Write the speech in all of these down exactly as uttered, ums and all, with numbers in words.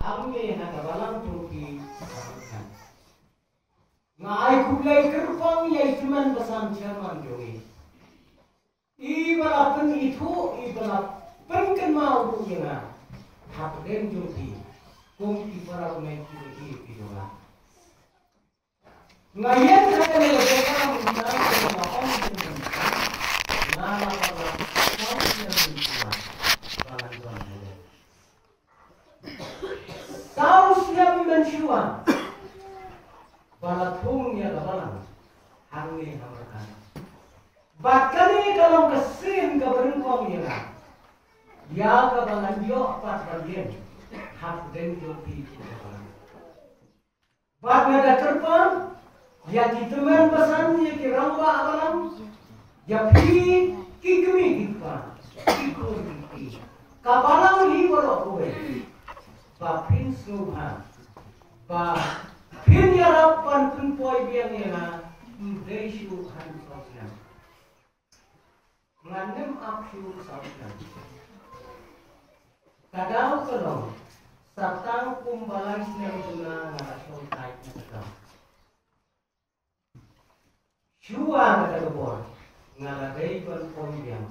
Hangne ha ka balang jong phi. Nga ai khublei kyrpang ïa i tymmen basan chairman jong ngi. I ba la pynithuh, i ba la pynkynmaw ruh ïa nga hapdeng jong phi kum ki para bangeit kiba ïeit ki jong nga. Nga ïeng ha kane ka jaka mynta, nga ong ïa phi, nga la ba la saw snem mynshuwa ba ngan don hangne. Saw snem mynshuwa ba la thung ïa ka balang hangne ha Markan. Bad kane ka long ka sien kaba nyngkong ïa nga, ïa kaba ngan ïoh pat ban ïeng hapdeng jong phi ki para bangeit. Bad nga da kyrpad ïa ki tymmen basan, ïa ki rangbah balang, ïa phi ki kmie ki kpa, ki khun ki kti, ka balang hi baroh kawei, ba phin sngewbha ba phin ïarap ban pynpoi biang ïa nga, ym dei shuh ha u saw snem. Ngan ym ap shuh saw snem. Ka daw ka long, sa tang kumba lai snem duna nga la shong tight na ka daw. Shuwa kata ka por nga la dei ban poi biang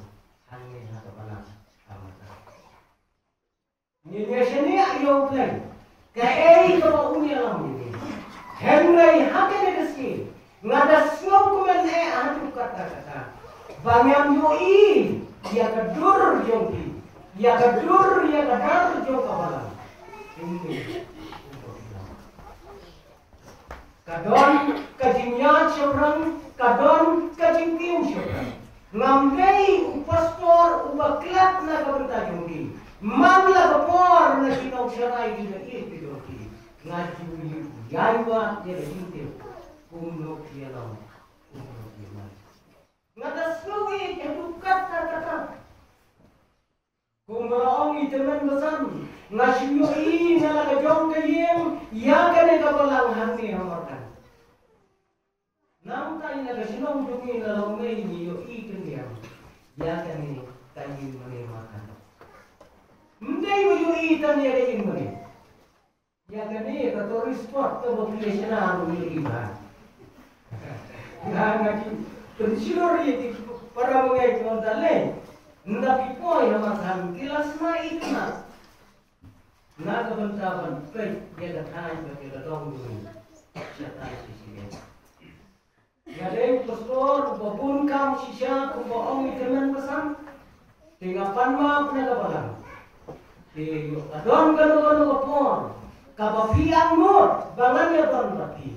hangne ha ka balang ha Markan. Ngin ïa shaniah ïa U Blei kaei kaba un ïalam ïa ngi. Hynrei ha kane ka sngi nga da sngewkmen eh haduh katta katta ba ngan ïohi ïa ka dur jong phi, ïa ka dur, ïa ka dar jong ka balang. Kumne. Ka don ka jingïaid shaphrang, ka don ka jingkiew shaphrang. Ngam dei u pastor uba klet na ka bynta jong phi. Man la ka por na ki nongsharai kiba ïeit ki jong phi, nga ju ïai wad ïa ka jingtip kumno ki ïalong, kumno ki ïamai. Nga da sngew ïeit haduh katta katta. Kumba la ong i tymmen basan, nga shu ïohi na la ka jong ka ïing ïa kane ka balang hangne ha Markan. Nangta ïa na ka shnong jong ngi na Lawmei ngi ïohi khyndiat ïa kane ka ïing mane Markan. Ym dei ba ïohi tang ïa ka ïing mane. Ïa kane ka tourist spot kaba phi ïa shna ruh ïa i ba. Nga nga ki pynshlur ïa ki para bangeit ki ong, ta lei. Ynda phi poi ha Markan ki la sma i kna. Na ka bynta ban peit ïa ka thaiñ bad ïa ka dong jong ngi. Shatai shisha. Nga dei u pastor uba bun kam shisha, kumba ong i tymmen basan. Te nga pan map na ka balang. Te ïoh ka don kano kano ka por kaba phi angnud ba ngan ïa don bad phi.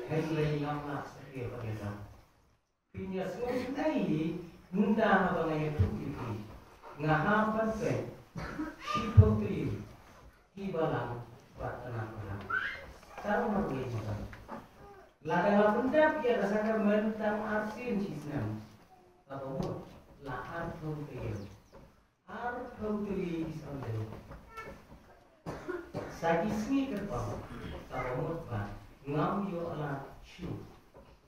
Hynrei ngam lah satia ban ïa don. Phin ïa sngewsynei ynda haba nga ïathuh ïa phi. Nga hap ban peit shiphew tylli ki balang bad khynnah balang. Tang marwei jong ka. Lada nga pyndep ïa ka sakramen tang arsien shisnem, kaba mut la arphew taïew, arphew tylli ki Sunday. Sa ki sngi kyrpang, kaba mut ba ngam ïoh lad shuh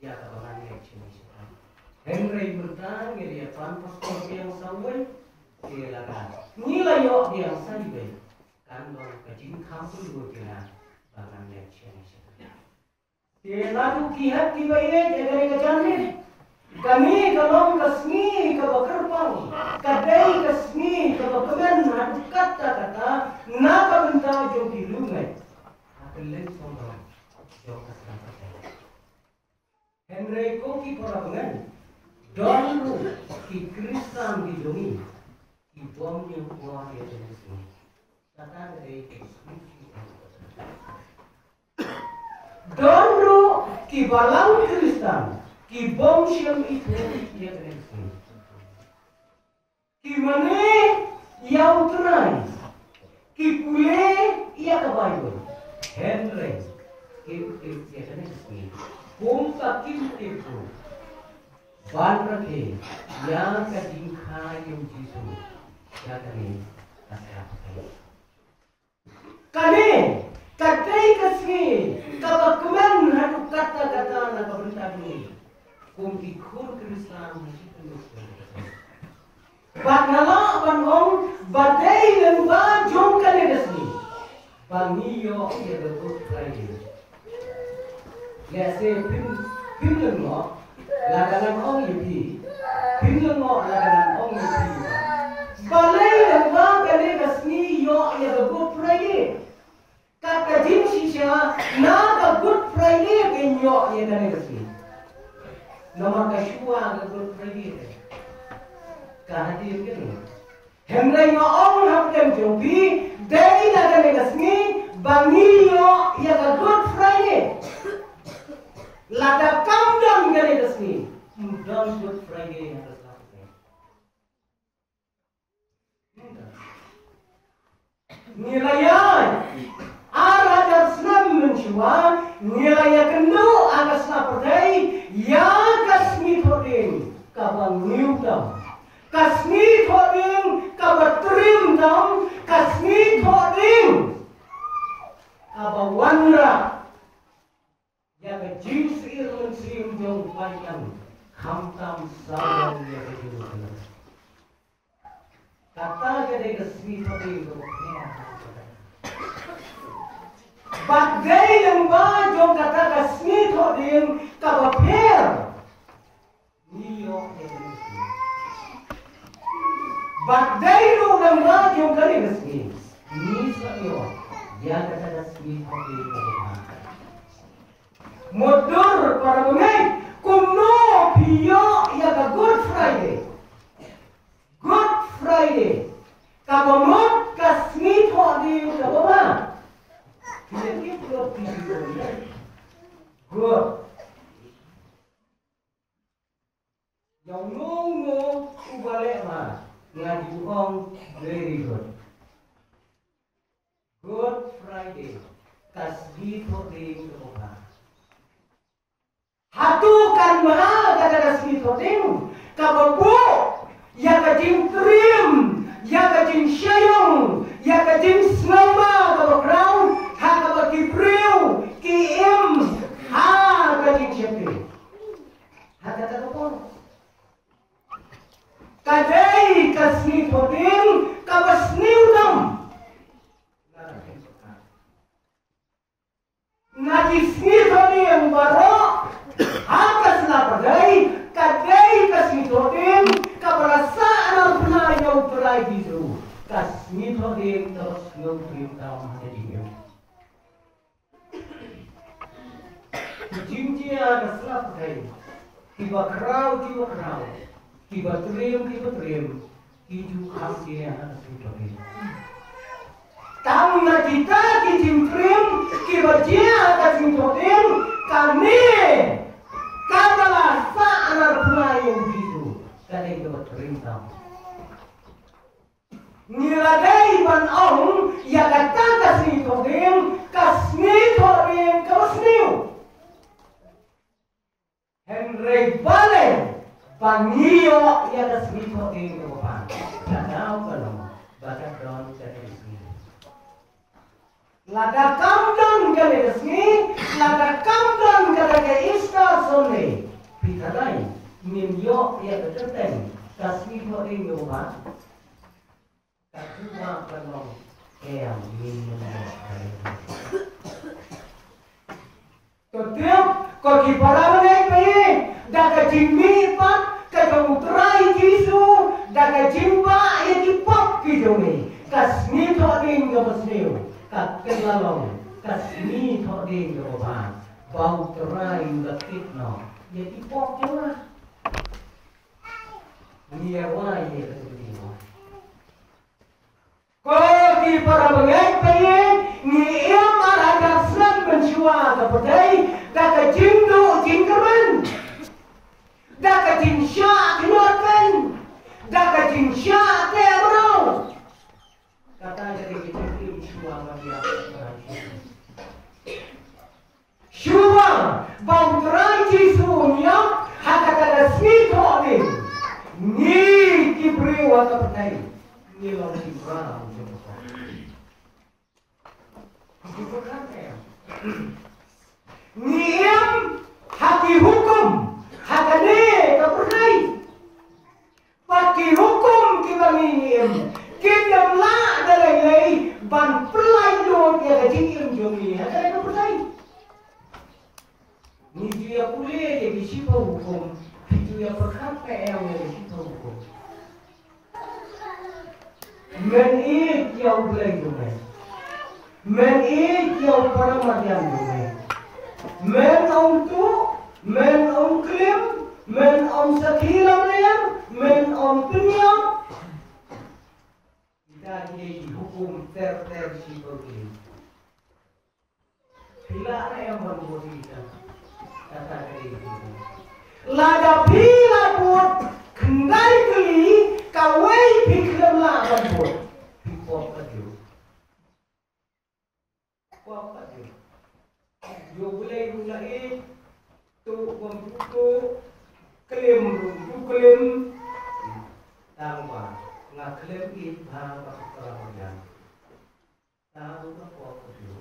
ïa kaba ngan leit shane shatai. Hynrei mynta ngi la ïa pan pastor biang sa uwei, te lada ngi la ïoh biang sa iwei, kan long ka jingkham kylluid ïa nga ba ngan leit shane shatai. Te naduh ki hep kiba ïeit ïa kane ka janmiet, kane ka long ka sngi kaba kyrpang, ka dei ka sngi kaba kmen haduh katta katta na ka bynta jong ki longmai ha kylleng sawdong jong ka sdang ka jait. Hynrei ko ki para bangeit, don ruh ki Khristan ki jong ngi ki bym ñiewkor ïa kane ka sngi. Kata ka dei ka sngi. Don ruh ki balang Khristan ki bym shym ithuh ïa kane ka sngi. Ki mane ïa U Trai, ki pule ïa ka Baibl, hynrei kim tip ïa kane ka sngi. Kumta kim tip ruh ban rakhe ïa ka jingkha ïa U Jisu ïa kane ka sngi. Kane ka dei ka sngi kaba kmen haduh katta katta na ka bynta jong ngi kum ki khun Khristan ha shityllup. Bad nga lah ban ong ba dei lyngba jong kane ka sngi ba ngi ïoh ïa ka Good Friday. Lehse phin, phin lyngngoh lada ngan ong ïa phi, phin lyngngoh lada ngan ong ïa phi ba, balei lyngba kane ka sngi ïoh ïa ka Good Friday. Kat ka jingshisha, na ka Good Friday phin ïoh ïa kane ka sngi. Namar ka shuwa ka Good Friday te ka hadien kane. Hynrei nga ong ha pdeng jong phi, dei na kane ka sngi ba ngi ïoh ïa ka Good Friday. Lada kam don kane ka sngi, ym don Good Friday ha ka sla pdeng. Ngi la ïa, ar hajar snem mynshuwa, ngi la ïakynduh ha ka sla pyrthei ïa ka sngi Thohdieng kaba ngiew tam, ka sngi Thohdieng kaba triem tam, ka sngi Thohdieng kaba wanrah ïa ka jingsyier mynsiem jong u paidbah, khamtam sa ïa ka jingkyrkhu. Kata ka dei ka sngi Thohdieng kaba pher. Bad dei lyngba jong kata ka sngi Thohdieng kaba pher, ngi ïoh ïa kane ka sngi. Bad dei ruh lyngba jong kane ka sngi, ngi sa ïoh ïa kata ka sngi Thohdieng kaba pher. Mutdur para bangeit, kumno phi ïoh ïa ka Good Friday? Good Friday kaba mut ka sngi Thohdieng kaba bha. Phi ïa tip Good Friday? Good. Ïa uno uno uba leh bha, nga ju ong very good. Good Friday, ka sngi Thohdieng kaba bha. Hato kan bha kata ka sngi Thohdieng kaba buh ïa ka jingtriem, ïa ka jingshah ïong, ïa ka jingsngewbha kaba khraw ha kaba ki briew ki im ha ka jingsheptieng? Ha kata ka por ka dei ka sngi Thohdieng kaba sniew tam. Na ki sngi Thohdieng baroh ha ka sla pyrthei, ka dei ka sngi Thohdieng kaba la sah na u bnai ïa u Trai Jisu. Ka sngi Thohdieng kaba sniew triem tam ha ka jingim. Ki jingjia ka sla pyrthei, kiba khraw kiba khraw, kiba triem kiba triem, ki ju kham jia ha ka sngi Thohdieng. Tang na kita ki jingtriem kiba jia ha ka sngi Thohdieng, kane kaba la sah na u bnai ïa u Jisu, kane kaba triem tam. Ngi la dei ban ong ïa kata ka sngi Thohdieng ka sngi Thohdieng kaba sniew. Hynrei balei ba ngi ïoh ïa ka sngi Thohdieng kaba bha? Ka daw ka long ba ka don kata ka sngi. Lada kam don kane ka sngi, lada kam don kata ka Easter Sunday, phi tharai ngin ïoh ïa ka kyrteng ka sngi Thohdieng kaba bha? Ka jubab ka long, em, ngin ym ïoh. To tip ko ki para bangeit, phi, da ka jingmihpat ka jong u Trai Jisu, da ka jingbah ïa ki pop ki jong ngi, ka sngi Thohdieng kaba sniew ka kin la long ka sngi Thohdieng kaba bha, ba u Trai u la tip noh ïa ki pop jong nga. Ngi ïa rwai ïa ka jingmihpat. Ko ki para bangeit, phi, ngi im ar hajar snem mynshuwa ka pyrthei da ka jingduh jingkyrmen, da ka jingshah khñiot keiñ, da ka jingshah teh mraw. Kata ka dei ka jingim shuwa ka biang. Shuwa ba u Trai Jisu un ïap ha kata ka sngi Thohdieng, ngi ki briew ha ka pyrthei ngi long ki mraw jong ka pop. Ngi im ha ki hukum ha kane ka pyrthei. Bad ki hukum kiba ngi im kin ym lah da lei lei ban pyllait lut ïa ka Pule ïa ki shiphew hukum, phi ju ïa pyrkhat kaei ïa ki shiphew hukum. Men ïeit ïa U Blei jong me. Men ïeit ïa u paramarjan jong me. Men ym tuh, men ym klim, men ym sakhi lamler, men ym pynïap. Kita ki dei ki hukum ter ter shiphew. Phi lah ne em ban bud ïa kita? Kata ka dei. Lada phi la bud khyndai tylli, kawei phi khlem lah ban bud, phi pop ka juh. Pop ka juh. Ïa U Blei ruh la ïeit, tuh bym tuh, klim ruh ju klim. Tang ba nga khlem ïeit bha bad u paramarjan. Tang ba pop ka juh.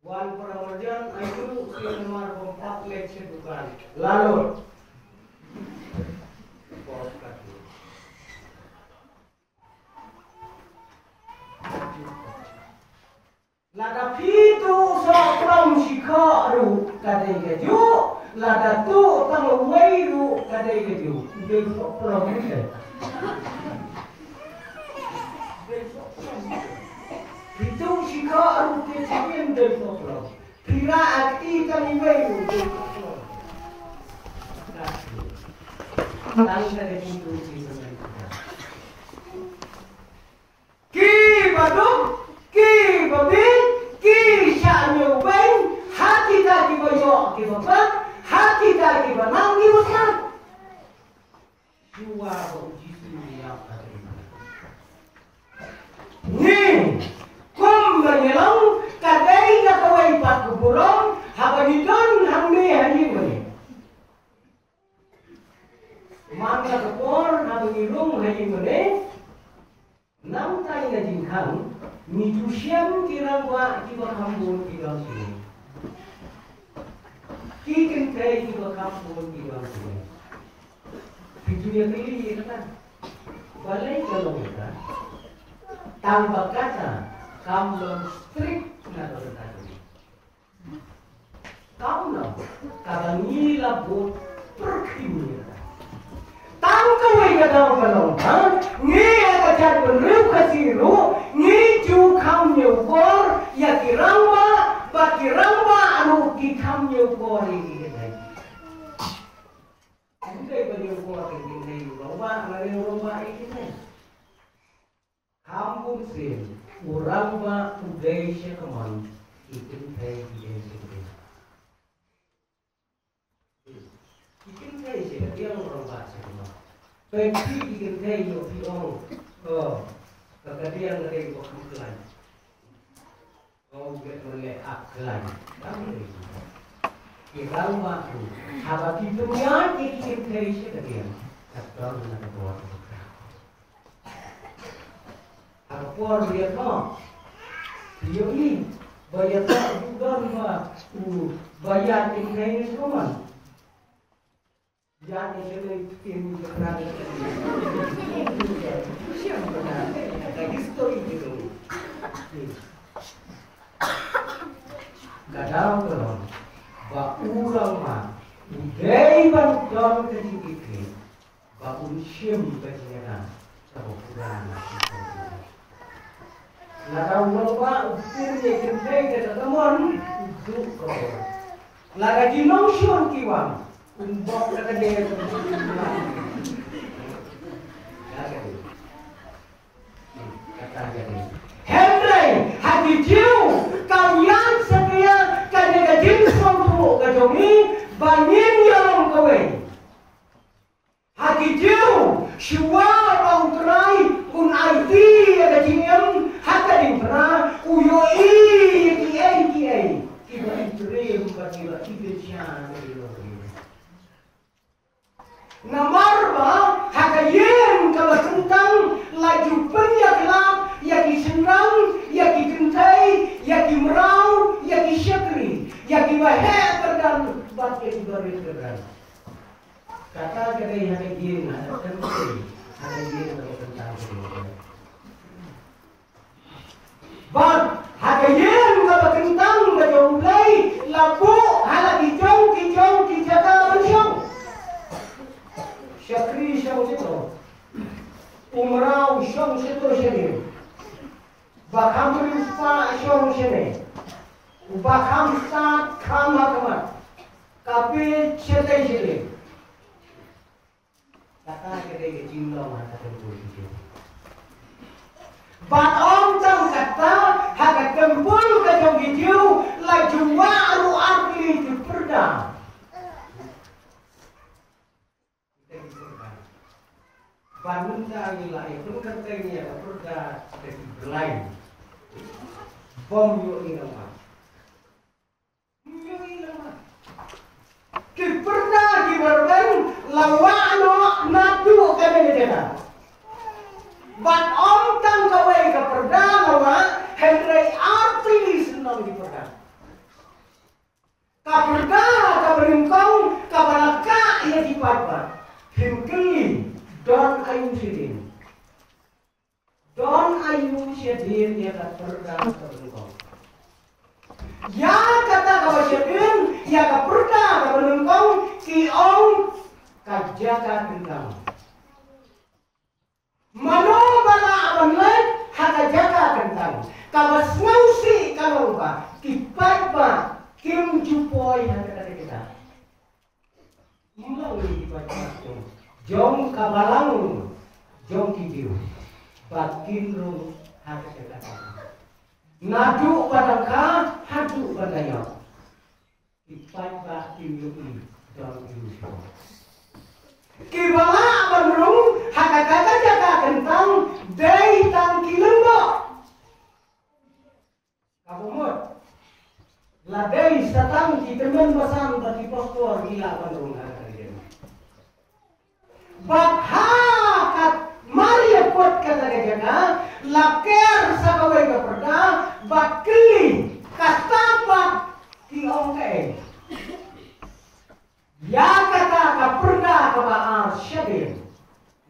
Wan paramarjan, ayu, sien namar bym pat leit sha dukan. La lut. Pop ka juh. Lada phi tuh sohprom shikha ruh ka dei kajuh, lada tuh tang uwei ruh ka dei kajuh. Dei sohprom ruh dei. Dei sohprom. Phi tuh shikha ruh te chikin dei sohprom. Phi rah ha kti tang uwei ruh dei sohprom. Tang ka dei phi tuh shikha ruh. Kiba duk, kiba bieit, ki shah ñiewbeiñ, ha kita kiba ïoh kiba pat, ha kita kiba nang kiba sat. Shuwa ba u Jisu u ïap ha ka diengphna. Ngi, kumba ngi long, ka dei na kawei pat ka burom, haba ngi don hangne ha ïing mane. Man la ka por haba ngi rung ha ïing mane, nangta na jingkhang, ngi ju shem ki rangbah kiba kham bun ki don shuh. Ki kynthei kiba kham bun ki don shuh. Phi ju ïa kylli ïa kata. Balei ka long kata? Tang ba kata kam long strict na ka bynta jong ngi. Kam long, kaba ngi la bud pyrkhing ïa kata. Tang kawei ka daw ka long ba ngi ha ka jaitbynriew Khasi ruh ngi ju kham ñiewkor ïa ki rangbah, bad ki rangbah ruh ki kham ñiewkor ïa ki kynthei. Ym dei ba ñiewkor ïa ki kynthei u rangbah, lane u rangbah ïa ki kynthei. Kham bun sien, u rangbah u dei sha kamon, ki kynthei ki dei sha kadiang. Ki kynthei sha kadiang, u rangbah sha kamon. Peit phi ki kynthei, ïoh phi ong, oh, ka kadiang ka dei kaba kham khlaiñ. Ong beit ma leh ak khlaiñ. Ki rangbah ruh, haba ki pynïaid ïa ki kynthei sha kadiang, ka don na ka bor. Ha ka por ba ïathoh, ïohi ba ïathoh, u don ba u ba ïaid ïa kane ka mon. Ïaid ïa kane ka mon. Ka history ki don. Ka daw ka long ba u rangbah u dei ban don ka jingkitkhlieh. Ba un shim ka jingïada kaba pura na ka jingïada. Lada u rangbah u pynïaid kynthei da ka kamon, u duh ka bor. Lada ki nongshun ki wan, un bok da ka der. Ka dei. Kata ka dei. Hynrei ha ki Jiw kam ïaid satia kane ka jingsngewthuh ka jong ngi ba ngin ïalong kawei. Ha ki Jiw, shuwa ba U Trai un aiti ïa ka jingim ha ka diengphna, u ïohi ïa kiei kiei kiba i triem bad kiba i kyrshan ïa ki longkmie. Namar ba ha ka ïing kaba kyntang la ju pynïakhlad ïa ki shynrang, ïa ki kynthei, ïa ki mraw, ïa ki shakri, ïa kiba heh kyrdan bad ïa kiba rit kyrdan. Kata ka dei ha ka ïing, ha ka temple, ha ka ïing kaba kyntang ka jong U Blei. Bad ha ka ïing kaba kyntang ka jong U Blei, la buh ha la ki jong Spah shong shane. Uba kham stad kham ha khmat. Ka peit shatei shatei. Kata ka dei ka jinglong ha ka templ ki Jiw. Bad ym tang kata, ha ka templ ka jong ki Jiw la ju wah ruh artylli ki pyrda. Bad mynta ngi la ïa pynkynting ïa ka pyrda da ki blei. Bym ïohi lem bad. Bym ïohi lem bad. Ki pyrda kiba rben la wah noh naduh kane ka jaka. Bad ym tang kawei ka pyrda la wah, hynrei artylli syndon ki pyrda. Ka pyrda kaba nyngkong kaba la kah ïa ki paidbah. Phin kylli, don aïu shadien? Don aïu shadien ïa ka pyrda kaba nyngkong? Ïa kata kaba shadien ïa ka pyrda kaba nyngkong ki ong ka jaka kyntang. Mano ba lah ban leit ha ka jaka kyntang? Kaba sngewsih ka long ba ki paidbah kim ju poi ha kata ka jaka. Ym long ki paidbah jong, jong ka balang jong ki Jiw ba kin rung ha kata ka jaka. Naduh ba dang kha haduh ba dang ïap. Ki paidbah kim ïohi don aïu shadien. Kiba lah ban rung ha kata ka jaka kyntang dei tang ki lyngdoh. Kaba mut la dei sa tang ki tymmen basan bad ki pastor ki lah ban rung ha kata ka jaka. Bad ha ka mar ïa kut kata ka jaka la ker sa kawei ka pyrda bad kylli, kata pat ki ong kaei? Ïa kata ka pyrda kaba ar shadien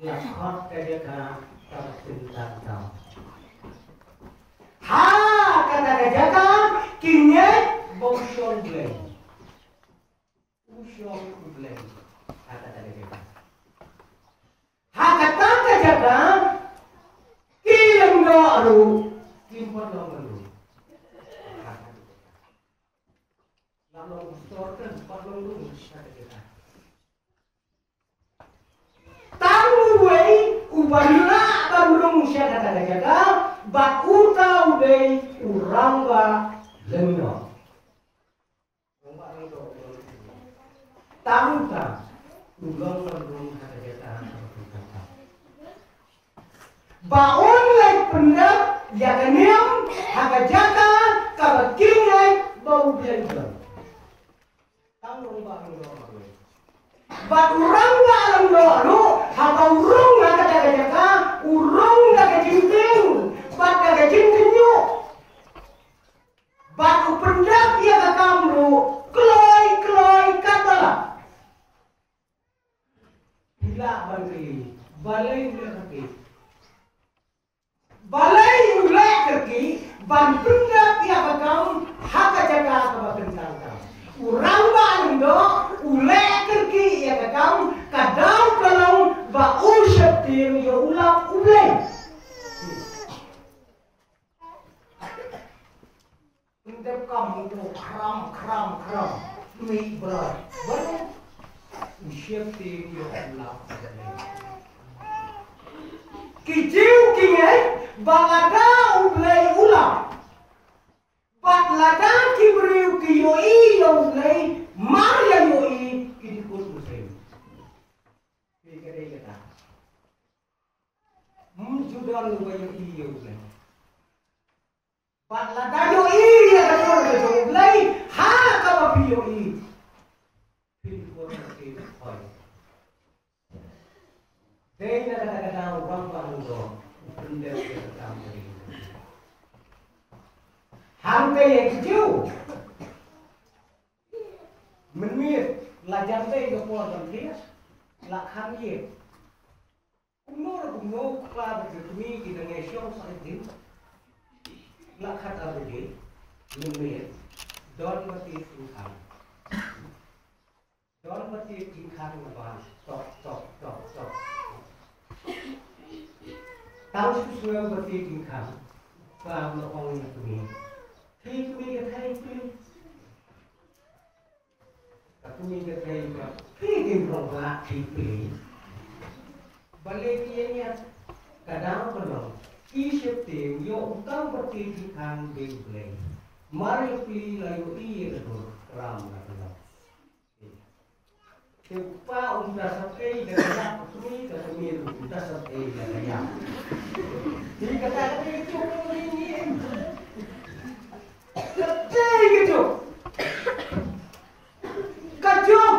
la khot ka jaka kaba kyntang tam. Ha kata ka jaka ki ngeit ba u shong Blei. U shong U Blei ha kata ka jaka. Ha kata ka jaka ki lyngdoh ruh kim pat long ban rung. La long pastor kan pat long rung sha kata ka jaka. Tang uwei uba lah ban rung sha kata ka jaka bad uta u dei u rangbah lyngdoh. Tang uta u long ban rung ha ka jaka kaba kyntang tam. Ba un leit pyndep ïa ka niam ha ka jaka kaba ki ngeit ba U Blei u don. Tang u rangbah lyngdoh marwei. Bad u rangbah lyngdoh ruh haba u rung ha kata ka jaka u rung da ka jingtieng bad da ka jingkynñiuh. Bad u pyndep ïa ka kam ruh kloi kloi katba lah. Phi lah ban kylli, balei u leh kyrkieh? Balei u leh kyrkieh ban pyndep ïa ka kam ha ka jaka kaba kyntang tam? U rangbah lyngdoh u leh kyrkieh ïa ka kam, ka daw ka long ba u sheptieng ïa u lap U Blei. Pyndep kam u khram khram khram mih brai. Bad u sheptieng ïa u lap. Ki Jiw ki ngeit ba lada U Blei u lap bad lada ki briew ki ïohi ïa U Blei, mar ïa ïohi ki dei kut Muslim. Ki ka dei kata. Ym ju don uba ïohi ïa U Blei. Bad lada ïohi ïa ka dur ka jong U Blei ha kaba phi ïohi, phin kut ka jingkhoi. Dei na kata ka daw u rangbah lyngdoh u pyndep ïa ka kam ka ri. Hangta ïa ki Jiw. Mynmiet la jan dei ka por ban thiah, la khan ïa. Kumno ruh kumno kpa bad ka kmie ki dang ïashong sa ïa ka ding. La khatar baje mynmiet don ba tied jingkhang. Don ba tied jingkhang na ban tok tok tok tok. Tang shu sngew ba tied jingkhang. Ba u la ong ïa kmie. Phi kmie ka thei phi. Ka kmie ka thei ka phi dei rong la phi phi. Balei ki ïa ka dang ka long. Ki sheptieng ïoh u tang ba phi phi khang dei Blei. Mar ïa phi la ïoh i ïa ka dur kram la ka long. Te u kpa um da sat ei da ka ïap, u kmie ka kmie ruh um da sat ei da ka ïap. Te kata ka dei ka juk ka dei ni em. Ka dei ka juk. Ka juk.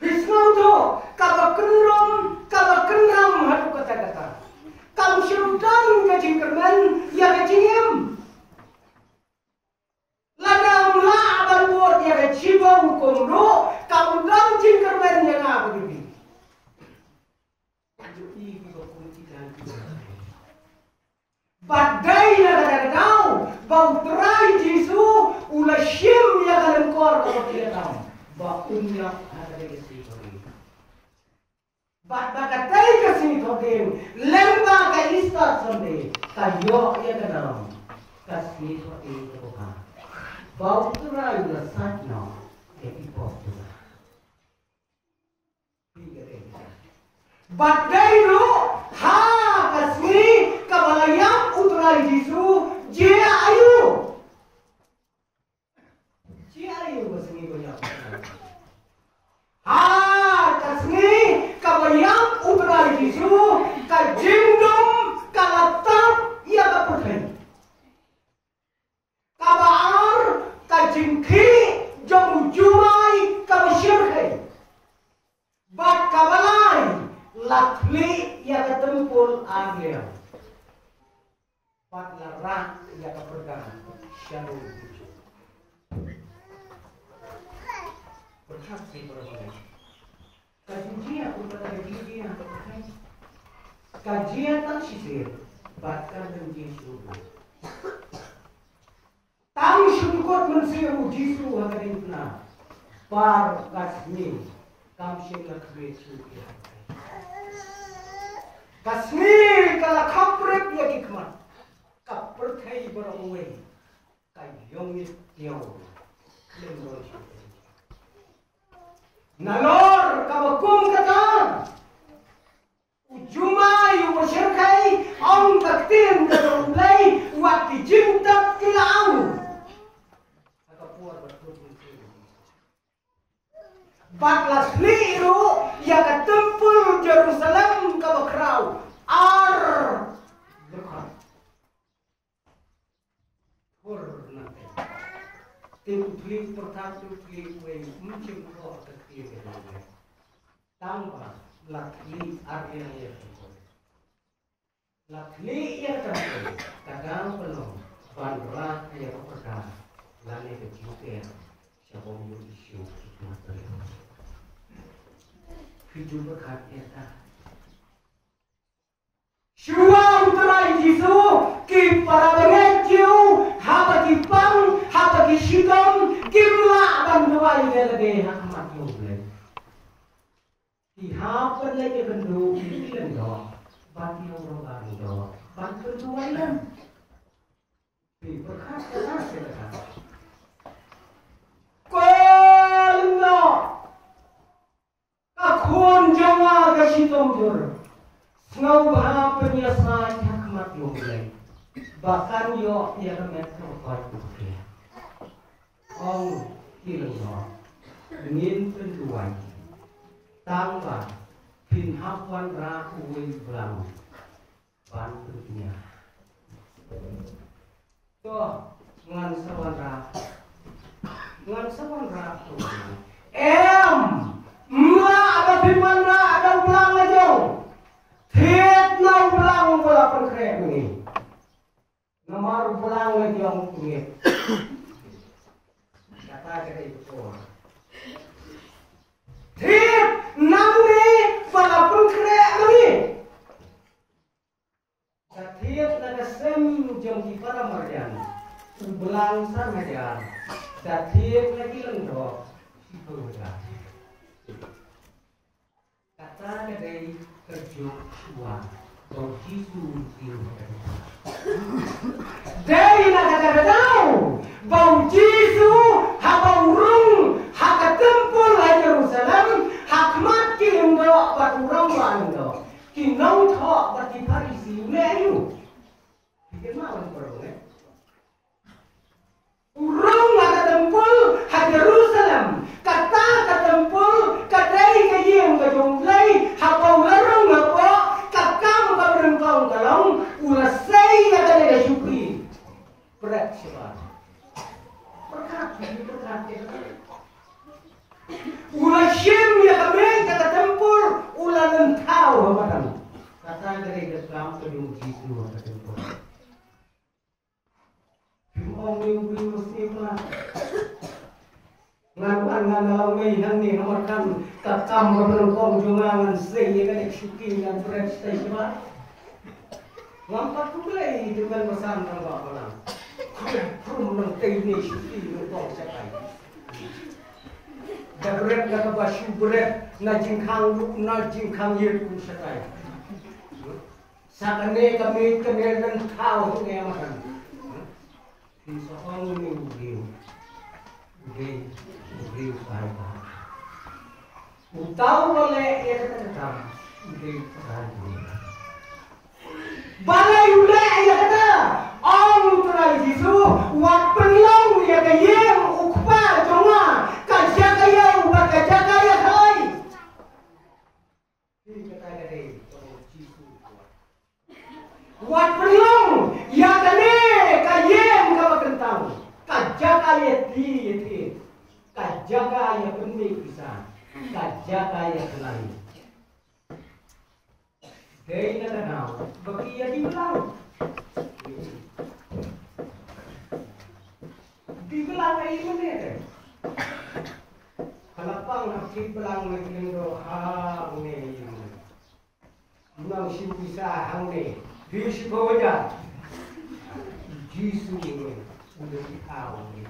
Phi sngewthuh, kaba kynrum, kaba kynrum haduh katta katta. Kam shym don ka jingkyrmen ïa ka jingim. Lada ym lah ban bud ïa ka jingim kum ruh, kam don jingkyrmen ïa nga bad ïa phi. Bad dei na kata ka daw ba U Trai Jisu u la shim ïa ka lyngkor kaba phi ïa tam ba un ïap ha kata ka sngi. Bad ba katei ka sngi Thohdieng, lyngba ka Easter Sunday, ka ïoh ïa ka nam ka sngi Thohdieng kaba bha. Ba U Trai u la sait noh ïa ki pop jong nga. Bad dei ruh ha ka sngi kaba la ïap U Trai Jisu, jia aïu? Jia aïu ka sngi ba ïap? Ha ka sngi kaba ïap U Trai Jisu, ka jingdum ka la tap ïa ka pyrthei. Kaba ar, ka jingkhih jong u jumai kaba shyrkhei. Bad kaba lai, la khlieh ïa ka templ ar liang. Bad la rah ïa ka pyrda sha u Jisu. Pyrkhat seh para bangeit. Ka jingjia kumta ka jingjia. Ka jia tang shisien bad kan ym jia shuh. Tang shu dkut mynsiem u Jisu ha ka diengphna. Par ka sngi kam shym la khmih shuh ïa ka sngi ka la khaprit ïa ki khmat. Ka pyrthei baroh kawei ka ïong ngit ïong. Khlem don shuh. Nalor kaba kum kata, u jumai uba shyrkhei, ong ka ktien ka jong U Blei, wat ki jingtap ki la ang. Ha ka por ba thut mynsiem. Bad la khlieh ruh ïa ka templ Jerusalem kaba khraw ar dkhot. Hur nangta. Te u khlieh pyrthei, u khlieh uwei, um shym thoh ka ktien ka jong U Blei. Tangba la khlieh ar ïa ka templ. La khlieh ïa ka templ, ka dang pynlong ban rah ïa ka pyrda lane ka jingker sha bym ïoh issue ki khmat briew. Phi ju pyrkhat ïa ka. Shuwa U Trai Jisu, ki para bangeit Jiw haba ki pang, haba ki shitom, kim lah ban duwai ïa lade ha khmat U Blei. Ki hap ban leit ïakynduh ïa ki lyngdoh bad ki nongrwai lyngdoh ban pynduwai lem. Phi pyrkhat kata seh kata. Ko lyngdoh, ka khun jong nga ka shitom jur. Sngewbha pynïasaid ha khmat U Blei ba kan ïoh ïa ka met kaba koit u khia. Ong ki lyngdoh, ngin pynduwai. Tangba phin hap wanrah uwei u blang ban pynbna. To, ngan sa wanrah. Ngan sa wanrah to. Em, ym lah ba phin wanrah da u blang la jong. Thied na u blang ba la pynkhreh mynne. Namar u blang la jong u ngeit. Kata ka dei ka por. Thied nangne ba la pynkhreh mynne. Da thied na ka sem jong ki para marjan, u blang san hajar. Da thied na ki lyngdoh, shiphew hajar. Kata ka dei ka juk shuwa. Ba u Jisu u kiew ha ka templ. Dei na kata ka daw ba u Jisu haba u rung ha ka templ ha Jerusalem, ha khmat ki lyngdoh bad u rangbah lyngdoh, ki nongthoh bad ki Pharisi, u leh aïu? Phi kynmaw, para bangeit? U rung ha ka templ ha Jerusalem. Kata ka templ ka dei ka ïing ka jong U Blei. Haba u la rung hapoh, ka kam kaba nyngkong ka long u la sei ïa kane ka shukri. Bret shabar. Pyrkhat, pyrkhat ïa kata. U la shim ïa ka miej ha ka templ, u la lynthaw ha madan. Kata ka dei ka kam ka jong U Jisu ha ka templ. Phim ong ïa u briew u sniew palat. Ngan wan ngan ong mei hangne ha Markhan, ka kam kaba nyngkong jong nga ngan sei ïa kane ka shukri, ngan bret shatai shabar. Ngam pat khublei, te men ba san rangbah balang. Khublei phrum nangtei ne shukri nyngkong shatai. Da bret na kaba shu bret, na jingkhang ruh, na jingkhang ïeit ruh shatai. Sa kane ka miej kane lynthaw hangne ha madan. Phin sa ong une u briew, u dei u briew paidbah. Uta uba leh ïa kata ka kam u dei u paidbah. Balei u leh ïa kata? Ong U Trai Jisu, wat pynlong ïa ka ïing U Kpa jong nga ka jaka ïew bad ka jaka ïakhlei. Wat pynlong ïa kane ka ïing kaba kyntang ka jaka ïa ti ïa ti, ka jaka ïa pynmih pisa, ka jaka ïa khlaiñ. Dei na ka daw ba ki ïa ki blang. Ki blang ai mynne te. Ka la pang ha ki blang na ki lyngdoh hangne. Nang shu pisa hangne. Dei shu bawa ja. Jisu ne u dei ki aw ne.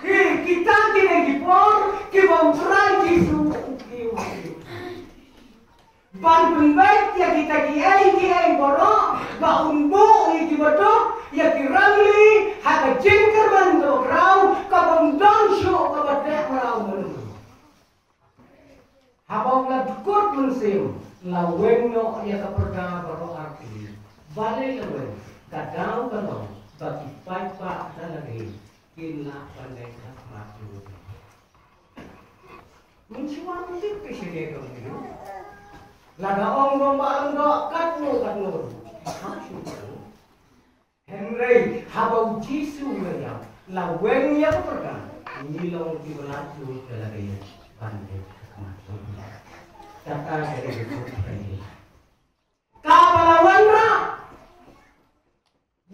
Ki, kita kine ki por kiba U Trai Jisu u kiew. Ban pynbeit ïa kita kiei kiei baroh, ba un buh ïa kiba duk, ïa ki rangli ha ka jingkyrmen kaba khraw, kaba ym don shuh kaba teh mraw mano. Haba u la dkut mynsiem, la weng noh ïa ka pyrda baroh artylli. Balei la weng? Ka daw ka long ba ki paidbah da lade kin lah ban leit ha khmat jong u. Mynshuwa mynta phi shu dei dong ïa u. Lada ong dong ba ong dong katno katno ruh, ha shu dei. Hynrei haba u Jisu u la ïap, la weng ïa ka pyrda, ngi long kiba la tud da lade ban leit ha khmat jong u. Kata ka dei ka jingkyrmen. Kaba la wanrah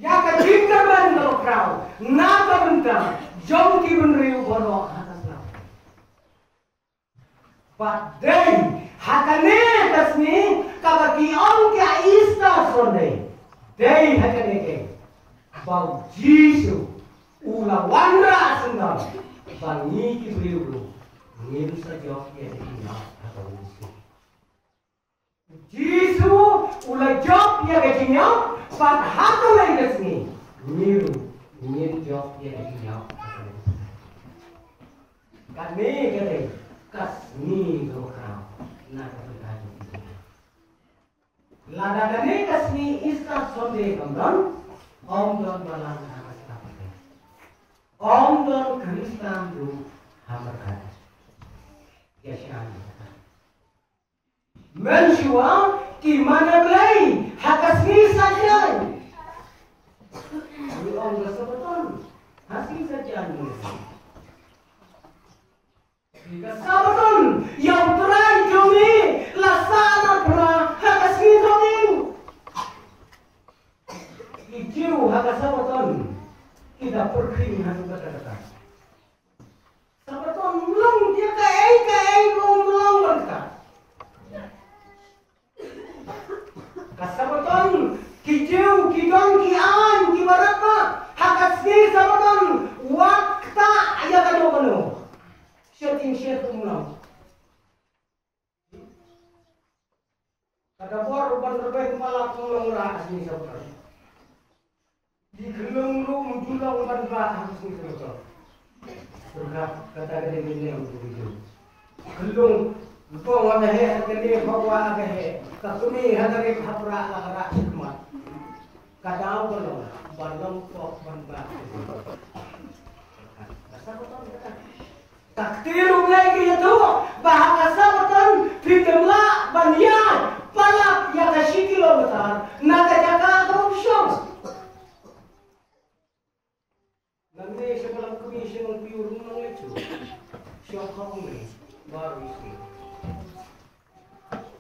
ïa ka jingkyrmen kaba khraw na ka bynta jong ki bynriew baroh ha ka tnat. Bad dei ha kane ka sngi kaba ki ong ka Easter Sunday. Dei ha kane ka ba u Jisu u la wanrah syndon ba ngi ki briew ruh ngin sa jop ïa ka jingïap ha ka sngi. Jisu u la jop ïa ka jingïap, bad ha kawei ka sngi ngi ruh ngin jop ïa ka jingïap. Kane ka dei ka sngi kaba khraw na ka bynta jong ngi. Lada kane ka sngi Easter Sunday kam don, ym don balang ha ka sla pyrthei. Ym don Khristan ruh ha markhaïa. Ïa sha Mynshuwa ki mane Blei ha ka sngi Saitjaiñ. Ngi ong ka Sabaton ha sngi Saitjaiñ. Ka Sabaton ïa U Trai jong ngi la sah la phra ha ka sngi Thohdieng. Ki Jiw ha ka Sabaton ki da pyrkhing ha ka kata kata. Sabaton mlong ïa kaei kaei ruh mlong ban ka. Ka Sabaton ki Jiw ki don ki aiñ kiba radbah ha ka sngi Sabaton wat ktah ïa kano kano. Shet ïing shet um mlong. Sngi Sabaton. Ki khyllung ruh ym ju long ban bah ha ka sngi Sabaton. Pyrkhat, kata ka dei mynne ong u video. Khyllung, u pong ha ka heh, ha ka lieh, ha ka wah, ha ka heh. Ka kmie ha ka rep, ha prah, la ka rah shakhmat. Ka daw ka long ban long pok ban bah. Ka Sabaton kata. Ka ktien U Blei ka ïathuh ba ha ka Sabaton phi khlem lah ban ïaid palat ïa ka shi kilometer na ka jaka kaba phi shong. Nangne sha Balang Kmie, sha Nongpyiur, Nongleit shuh. Shong ha u Blei baroh shi.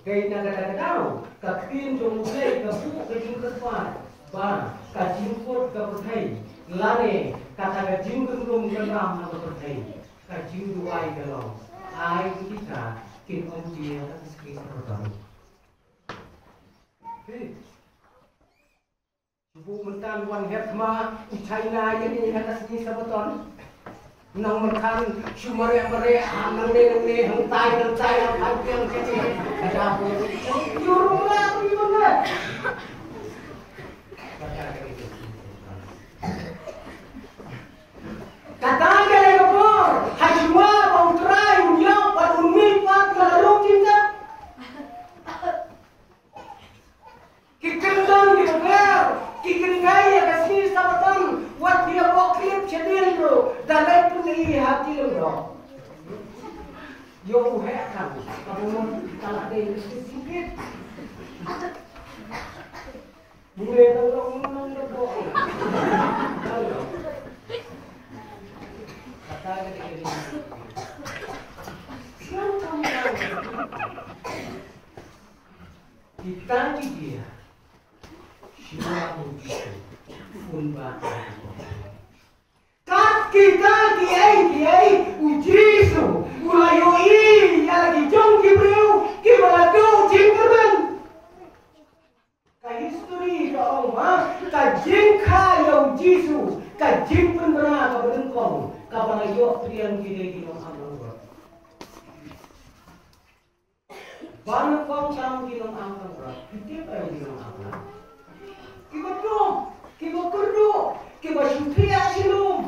Dei na kata ka daw ka ktien jong U Blei ka buh ka jingkyrpad ba ka jingkut ka pyrthei lane kata ka jingkynrum kynram na ka pyrthei, ka jingduwai ka long, ai kita kin ym jia ha ka sngi Sabaton. Hei. Shu buh mynta wan her thma u China ïa ngi ha ka sngi Sabaton. Nang mynta shu mareh mareh ha nangne nangne, hangtai hangtai, ha Phanpiang sha ne. Ka da buh ïa rung la ri bang. Kata ka dei ka por ha shuwa ba U Trai un ïoh bad un mih pat na ka rung jingtep. Ki kyndon ki bler, ki kynthei ïa ka sngi Sabaton, wat ki ïa bok klip shadien ruh, da leit pynïaid ha ki lyngngoh. Ïoh u heh kan, ka bynta ka la dei ka sngi singkit. Bule ka long nong da bok. Kata ka dei ka dei. Kita ki dia, shuwa u Jisu un ba. Kat kita kiei kiei, u Jisu u la ïohi ïa la ki jong ki briew kiba la duh jingkyrmen. Ka history ka ong ba ka jingkha ïa u Jisu, ka jingpynbna kaba nyngkong kaba la ïoh pdiang ki dei ki nongap langbrot. Ba nyngkong tam ki nongap langbrot, ki tip aïu ki nongap lang? Kiba duk, kiba kyrduh, kiba shu thiah shu lum.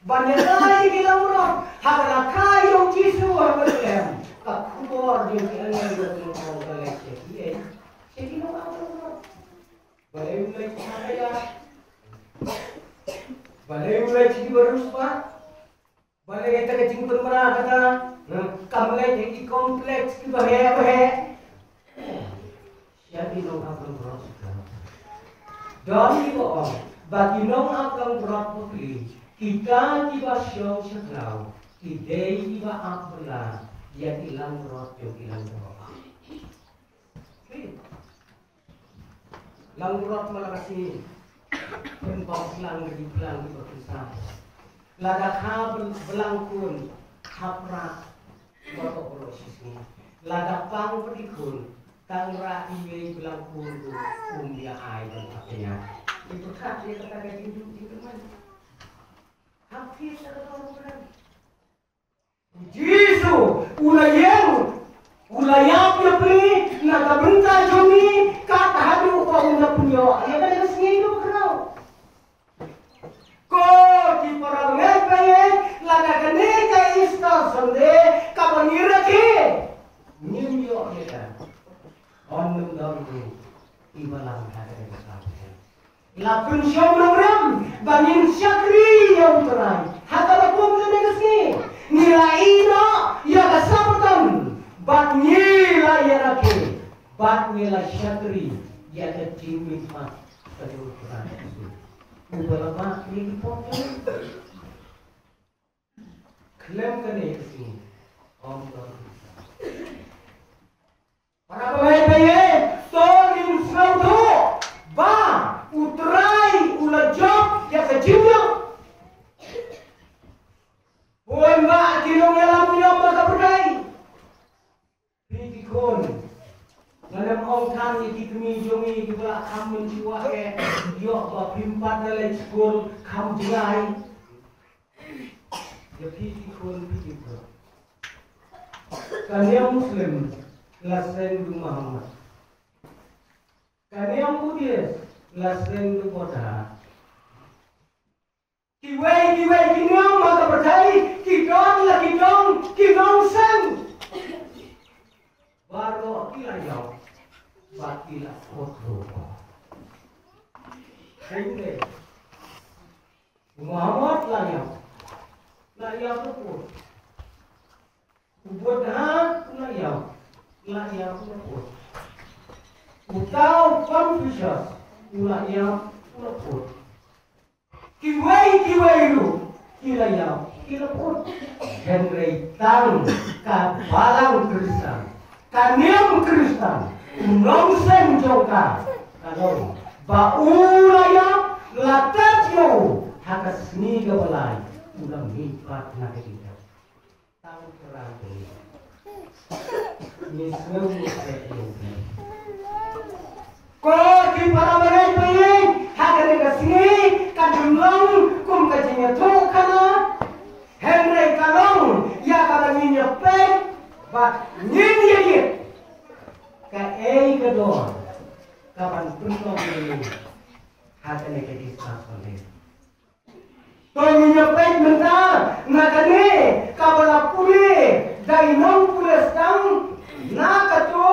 Ban ïa la ïa ki langbrot, haba la kha ïa u Jisu ha Bethlehem, ka khubor jong ki angel ka nyngkong ka leit sha kiei? Sha ki nongap langbrot. Balei u leit sha kiei? Balei u leit sha kiba riewspah? Balei kata ka jingpynbna kata? Kam leit ha ki complex kiba heh ba heh. Sha ki nongap langbrot. Don kiba ong ba ki nongap langbrot bakri, kita kiba shong sha khlaw, ki dei kiba ap bylla ïa ki langbrot jong ki langbrot. Langbrot ma la ka sngi pynbam phlang da ki phlang kiba pynsan. Lada kha bl-, blang khun, hap rah baroh baroh shi sngi. Lada pang bad ki khun, tang rah iwei blang khun ruh um ïa ai ban pynïaid. Ïa pyrkhat ïa kata ka jingduh jingkyrmen. Hap thied ïa kata ka jingkyrmen. U Jisu u la ïeng, u la ïap ïa phi na ka bynta jong ngi, kat haduh ba un da pynïoh ïa kane ka sngi kaba khraw. Ko ki para bangeit, bangeit, lada kane ka Easter Sunday kaba ngi rakhe ngim ïoh ïa ka, yn ym don ruh iba lang ha kane ka Sabbaton. La pynshong nongrim ba ngin shakri ïa U Trai ha kaba kum kane ka sngi. Ngi la ïehnoh ïa ka Sabbaton bad ngi la ïarakhe bad ngi la shakri ïa ka jingmihpat ka jong U Trai. Uba la mad ïa ki pop jong ngi. Khlem kane ka sngi, ym don. Para bangeit, bangeit, to ngin sngewthuh ba U Trai u la jop ïa ka jingïap. Bun bah ki nongïalam niam ba ka pyrthei. Phi ki khun, ngan ym ong than ïa ki kmie jong ngi kiba la kham mynshuwa eh, ïoh ba phim pat da leit skul kham jngai. Ïa phi ki khun, phi ki khun. Ka niam Muslim la seng u Muhammad. Ka niam Buddhist la seng du bota. Kiwei kiwei ki niam ha ka pyrthei ki don la ki dong ki nongseng. Baroh ki la ïap bad ki la put ruh. Seng de. Muhammad la ïap, la ïap la put. U Buddha u la ïap, la ïap la put. U Tao Confucius u la ïap u la put. Kiwei kiwei ruh ki la ïap ki la put. Hynrei tang ka balang Khristan, ka niam Khristan, u nongseng jong ka, ka long ba u la ïap la tat ïa u ha ka sngi kaba lai, u la mih pat na ka jingïap. Tang Trai Blei. Ngi sngew ngi peit ïa u Blei. Ko ki para bangeit ba ïeit, ha kane ka sngi ka dang long kum ka jingïathuhkhana. Hynrei ka long ïa kaba ngin ïa peit bad ngin ïa ïeit. Kaei ka dor kaban pynlong ïa ngi ha kane ka Easter Sunday. To ngin ïa peit mynta na kane kaba la pule da i nongpule sdang na kato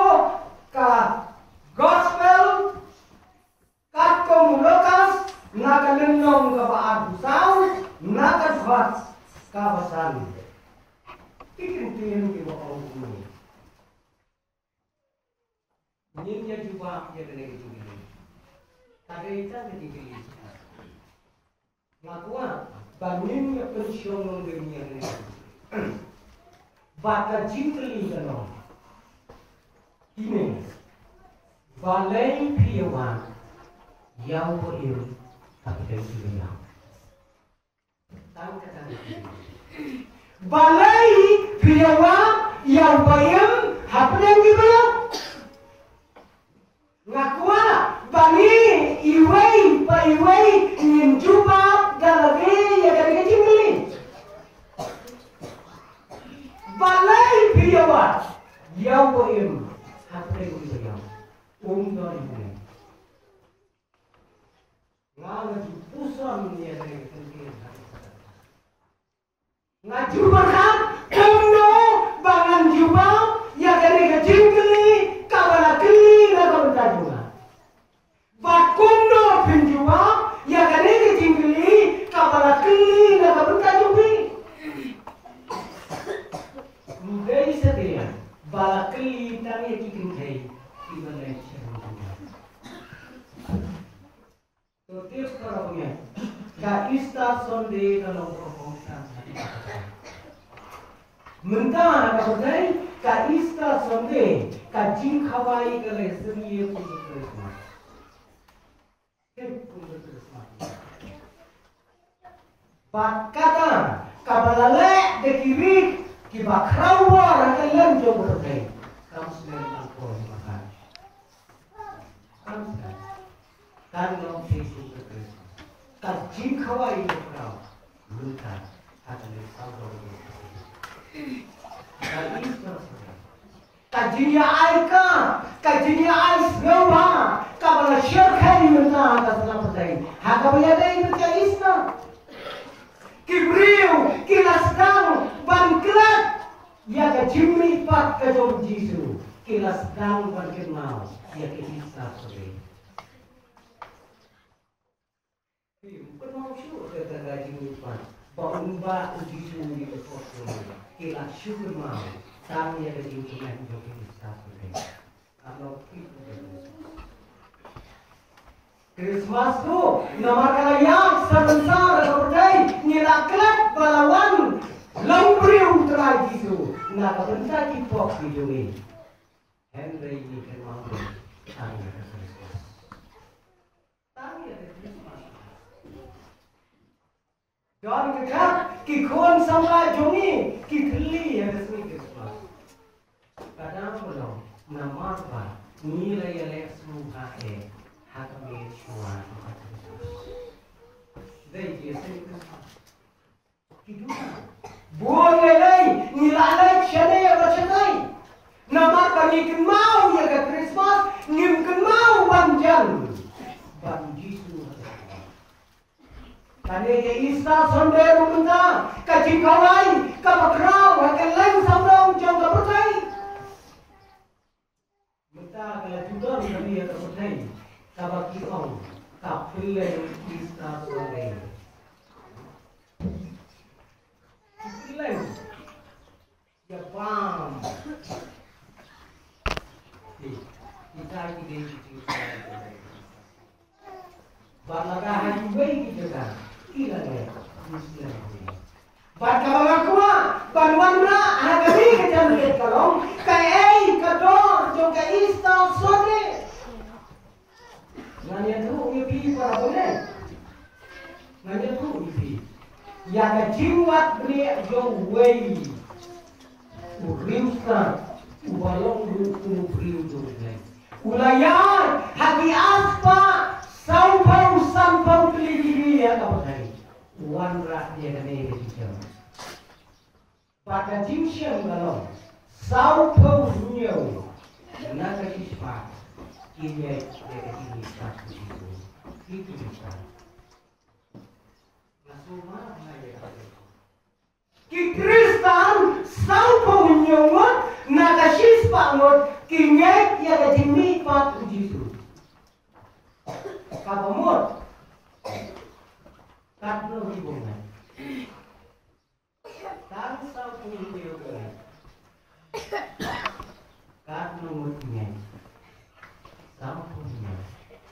ka Gospel katkum u Lukas na ka lynnong kaba arphew saw na ka dkhot kaba san. Ki ktien kiba ong kumne. Ngin ïa jubab ïa kane ka jingkylli. Ka dei tang ka jingkylli. Nga kwah ba ngin ïa pynshong nongrim ïa kane ka jingkylli. Bad ka jingkylli ka long, ine, balei phi ïa wad ïa u ba im hapdeng kiba ïap? Tang kata. Balei phi ïa wad ïa u ba im hapdeng kiba ïap? Nga kwah ba ngi iwei pa iwei ngin jubab da lade ïa kane ka jingkylli. Balei phi ïa wad ïa u ba im hapdeng kiba ïap? Um don ine. Nga, nga ju puson ïa kane ka jingkylli. Nga ju pyrkhat kumno ba ngan jubab ïa kane ka jingkylli kaba la kylli na ka bynta jong nga. Bad kumno phin jubab ïa kane ka jingkylli kaba la kylli na ka bynta jong phi. Ym dei satia ba la kylli tang ïa ki kynthei kiba leit sha jong nga. To tip para bangeit, ka Easter Sunday ka long ka kongsan. Mynta ha ka pyrthei ka Easter Sunday ka jingkhawai ka la syriem kum ka Christmas. Tip kum ka Christmas. Bad kata kaba la leh da ki ri kiba khraw bor ha ka lem jong ka pyrthei kam sngewthuh tang ko ba ka Kan long phi kum ka Khrist. Ka jingkhawai ïa u Trai mynta ha kane ka sawdong. Ka Easter. Ka jingïa-aiti, ka jingïa-aiti sngewbha kaba la shyrkhei mynta ha ka sla pyrthei ha kaba ïadei bad ka Easter. Ki briew ki la sdang ban klet ïa ka jingmihpat ka jong u Jisu, ki la sdang ban kynmaw ïa ka Easter Sunday. Ki kynmaw shuh ïa ka jingmihpat ba u, ba u Jisu u ïa ka kot jong u, ki la shu kynmaw tang ïa ka jingkmen jong ka Easter Sunday. Ka long ki Christmas tu, namar ka la ïaid sha ka synsar ka pyrthei, ngi la klet ba la wan long briew u Trai Jisu na ka bynta ki pop ki jong ngi. Hynrei ngi kynmaw tang ïa ka Christmas. Tang ïa ka Christmas. Don ka kat ki khun samla jong ngi ki thylli ïa ka sngi Christmas. Ka dang ba long namar ba ngi la ïaleh sngewbha eh ha ka miet shuwa jong ka Christmas. Dei ki sngi Christmas. Ki duh. Bun lei lei ngi la leit shane ïa ka shane. Namar ba ngi kynmaw ïa ka Christmas, ngim kynmaw Panjan ban Jisu. Kane ka Easter Sunday ruh mynta ka jingkhawai kaba khraw ha ka leng sawdong jong ka pyrthei. Mynta ka la ju don ka ri ha ka pyrthei kaba ki ong ka Pynleng Easter Sunday. Pynleng. Ïa bam. Ïa, ïa, ïa, ïa, ïa. Bad lada ha kiwei ki jaka ki la leh Muslim. Bad kaba nga kwah ban wanrah ha kane ka janmiet ka long kaei ka dor jong ka Easter Sunday. Ngan ïathuh ïa phi para bangeit. Ngan ïathuh ïa phi ïa ka jingwad bniah jong uwei u riewstad uba long ruh kum u briew jong U Blei. U la ïaid ha ki arspah sawphew sanphew tylli ki ri ha ka pyrthei. U wanrah ïa kane ka jingkyrmen. Bad ka jingshem ka long sawphew hynñiew na ka shispah ki ngeit ïa ka jingmihpat u Jisu. Ki Khristan. Nga sumar na ïa ka. Ki Khristan sawphew hynñiew ngut na ka shispah ngut ki ngeit ïa ka jingmihpat u Jisu. Kaba mut katno ki bym ngeit? Tang sawphew hynñiew ngut. Katno ngut ki ngeit? Sawphew hynñiew.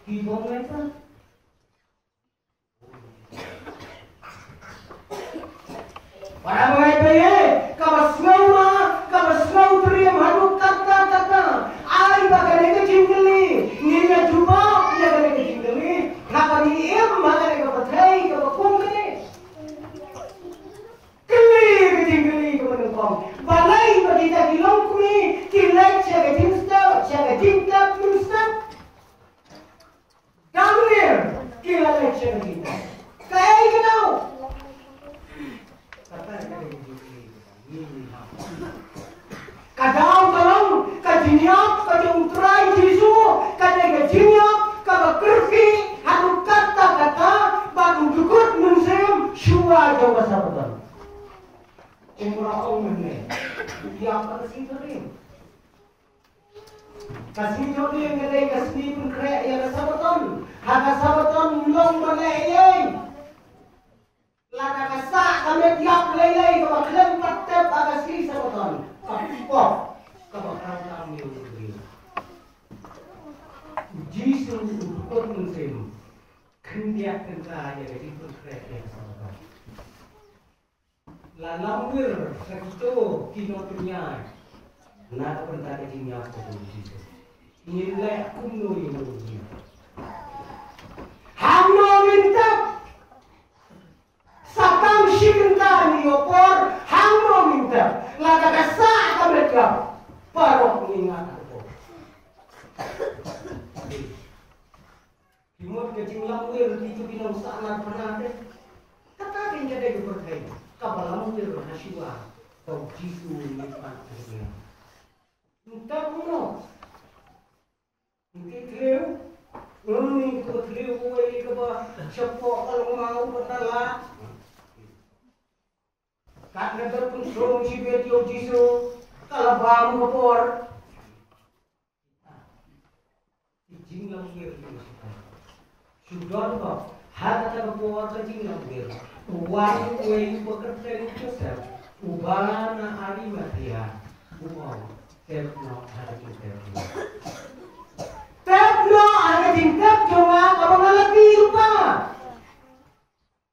Ki bym ngeit? Para bangeit, kaba sngewma, kaba sngewtriem haduh katta katta. Ai ba kane ka jingkylli ngin ïa jubab ïa kane ka jingkylli. Haba ngi im ha kane ka pyrthei kaba kum kane. Kylli ka jingkylli kaba nyngkong. Balei ba kita ki longkmie ki leit sha ka jingstep, sha ka jingtep mynstep? Dang wiar ki la leit sha ka jingtep. Kaei ka daw? Kata ka dei ka jingkylli. Ka daw ka long ka jingïap ka jong U Trai Jisu, ka dei ka jingïap kaba kyrkieh haduh katta katta bad u dkut mynsiem shuwa jong ka Sabaton. Kumba ong mynne, ïap ka sngi Thohdieng. Ka sngi Thohdieng ka dei ka sngi pynkhreh ïa ka Sabaton. Ha ka Sabaton ym long ban leh ei ei. Lada ka sah ka met ïap lei lei kaba khlem pat tep ha ka sngi Sabaton, ka pop kaba khamtam ïa u briew. U Jisu u dkut mynsiem khyndiat kynta ïa ka jingpynkhreh ïa ka Sabaton. La lamwir sa kito ki nongpynïaid na ka bynta ka jingïap ka jong u Jisu. Ngin leh kumno ïa u Jisu? Hangno ngin tep? Sa tang shi kynta ngi ïoh por, hangno ngin tep? Lada ka sah ka met ïap, paralok ngin ngat ha ka por. Ki mut ka jinglamwir kito ki nongsahnarphna te. Kata ka dei ka pyrthei kaba lamwir ha shuwa ba u Jisu u mihpat ha dunya. Nta kumno? Nti thliew. Ngi ko thliew uwei kaba shapoh ka longmau ka tala. Katba ka pynslem shibit ïa u Jisu ka la bam ka por. Ki jinglamwir ki shu don ba ha kata ka por ka jinglamwir u wan uwei uba kyrteng u Joseph uba na Arimathea u ong, tep noh ha ka jingtep jong nga. Tep noh ha ka jingtep jong nga kaba nga la plie lypa.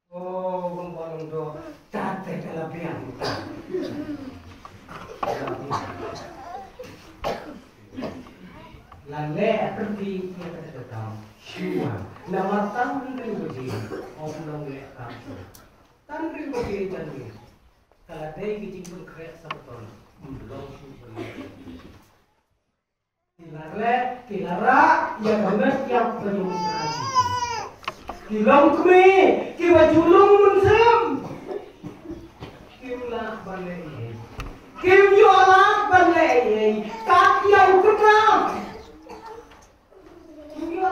Oh, bym bang do, tat te ka la biang. La leh kyrti ïa kata ka kam shuwa. Namar tang hynriew baje ym long leh kam shuwa. Tang hynriew baje jan miet ka la dei ka jingpynkhreh Sabaton. Ym long shuh ban leh. Ki la leh, ki la rah ïa ka met ïap ka jong u Trai Jisu. Ki longkmie kiba ju lung mynsiem kim lah ban leh ei ei. Kim ïoh lad ban leh ei ei. Kat ïa u kyrdan. Kim ïoh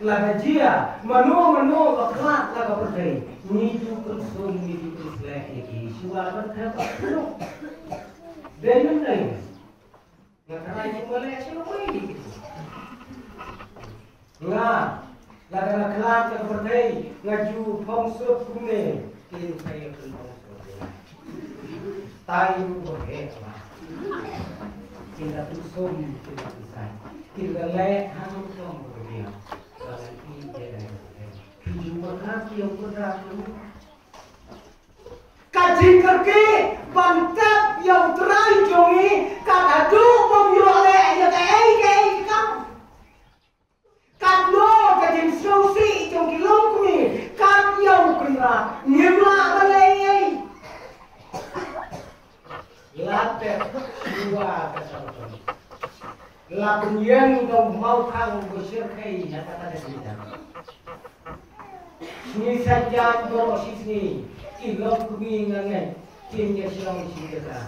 Lada jia mano mano ba khlad la ka pyrthei, ngi ju pynsum, ngi ju pynsleh ïa ki shuwa ban thep. Dei ne em dei? Nga tharai shu ma leh shu ma leh. Nga, lada nga khlad la ka pyrthei, nga ju phong sut kumne, kin sa ïa pynphong sut. Tai ruh ba heh ba. Kin da pynsum, kin da pynsai. Kin da leh hangto ba biang. Ba ngan ïeit ïa ka pyrthei. Ki ju markha ki ïa u Trai jong ngi. Ka jingkyrkieh ban tep ïa u Trai jong ngi, kat haduh bym ïoh leh ïa kaei kaei ka kam. Katno ka jingsngewsih jong ki longkmie, kat ïa u Kynrad ngim lah ban leh ei ei. La tep shuwa ka Sabaton. La pynïeng da u mawkhang ba shyrkhei ha kata ka jingtep. Sngi Saitjaiñ baroh shi sngi, ki longkmie nga ngeit kin ïa shong shi jaka.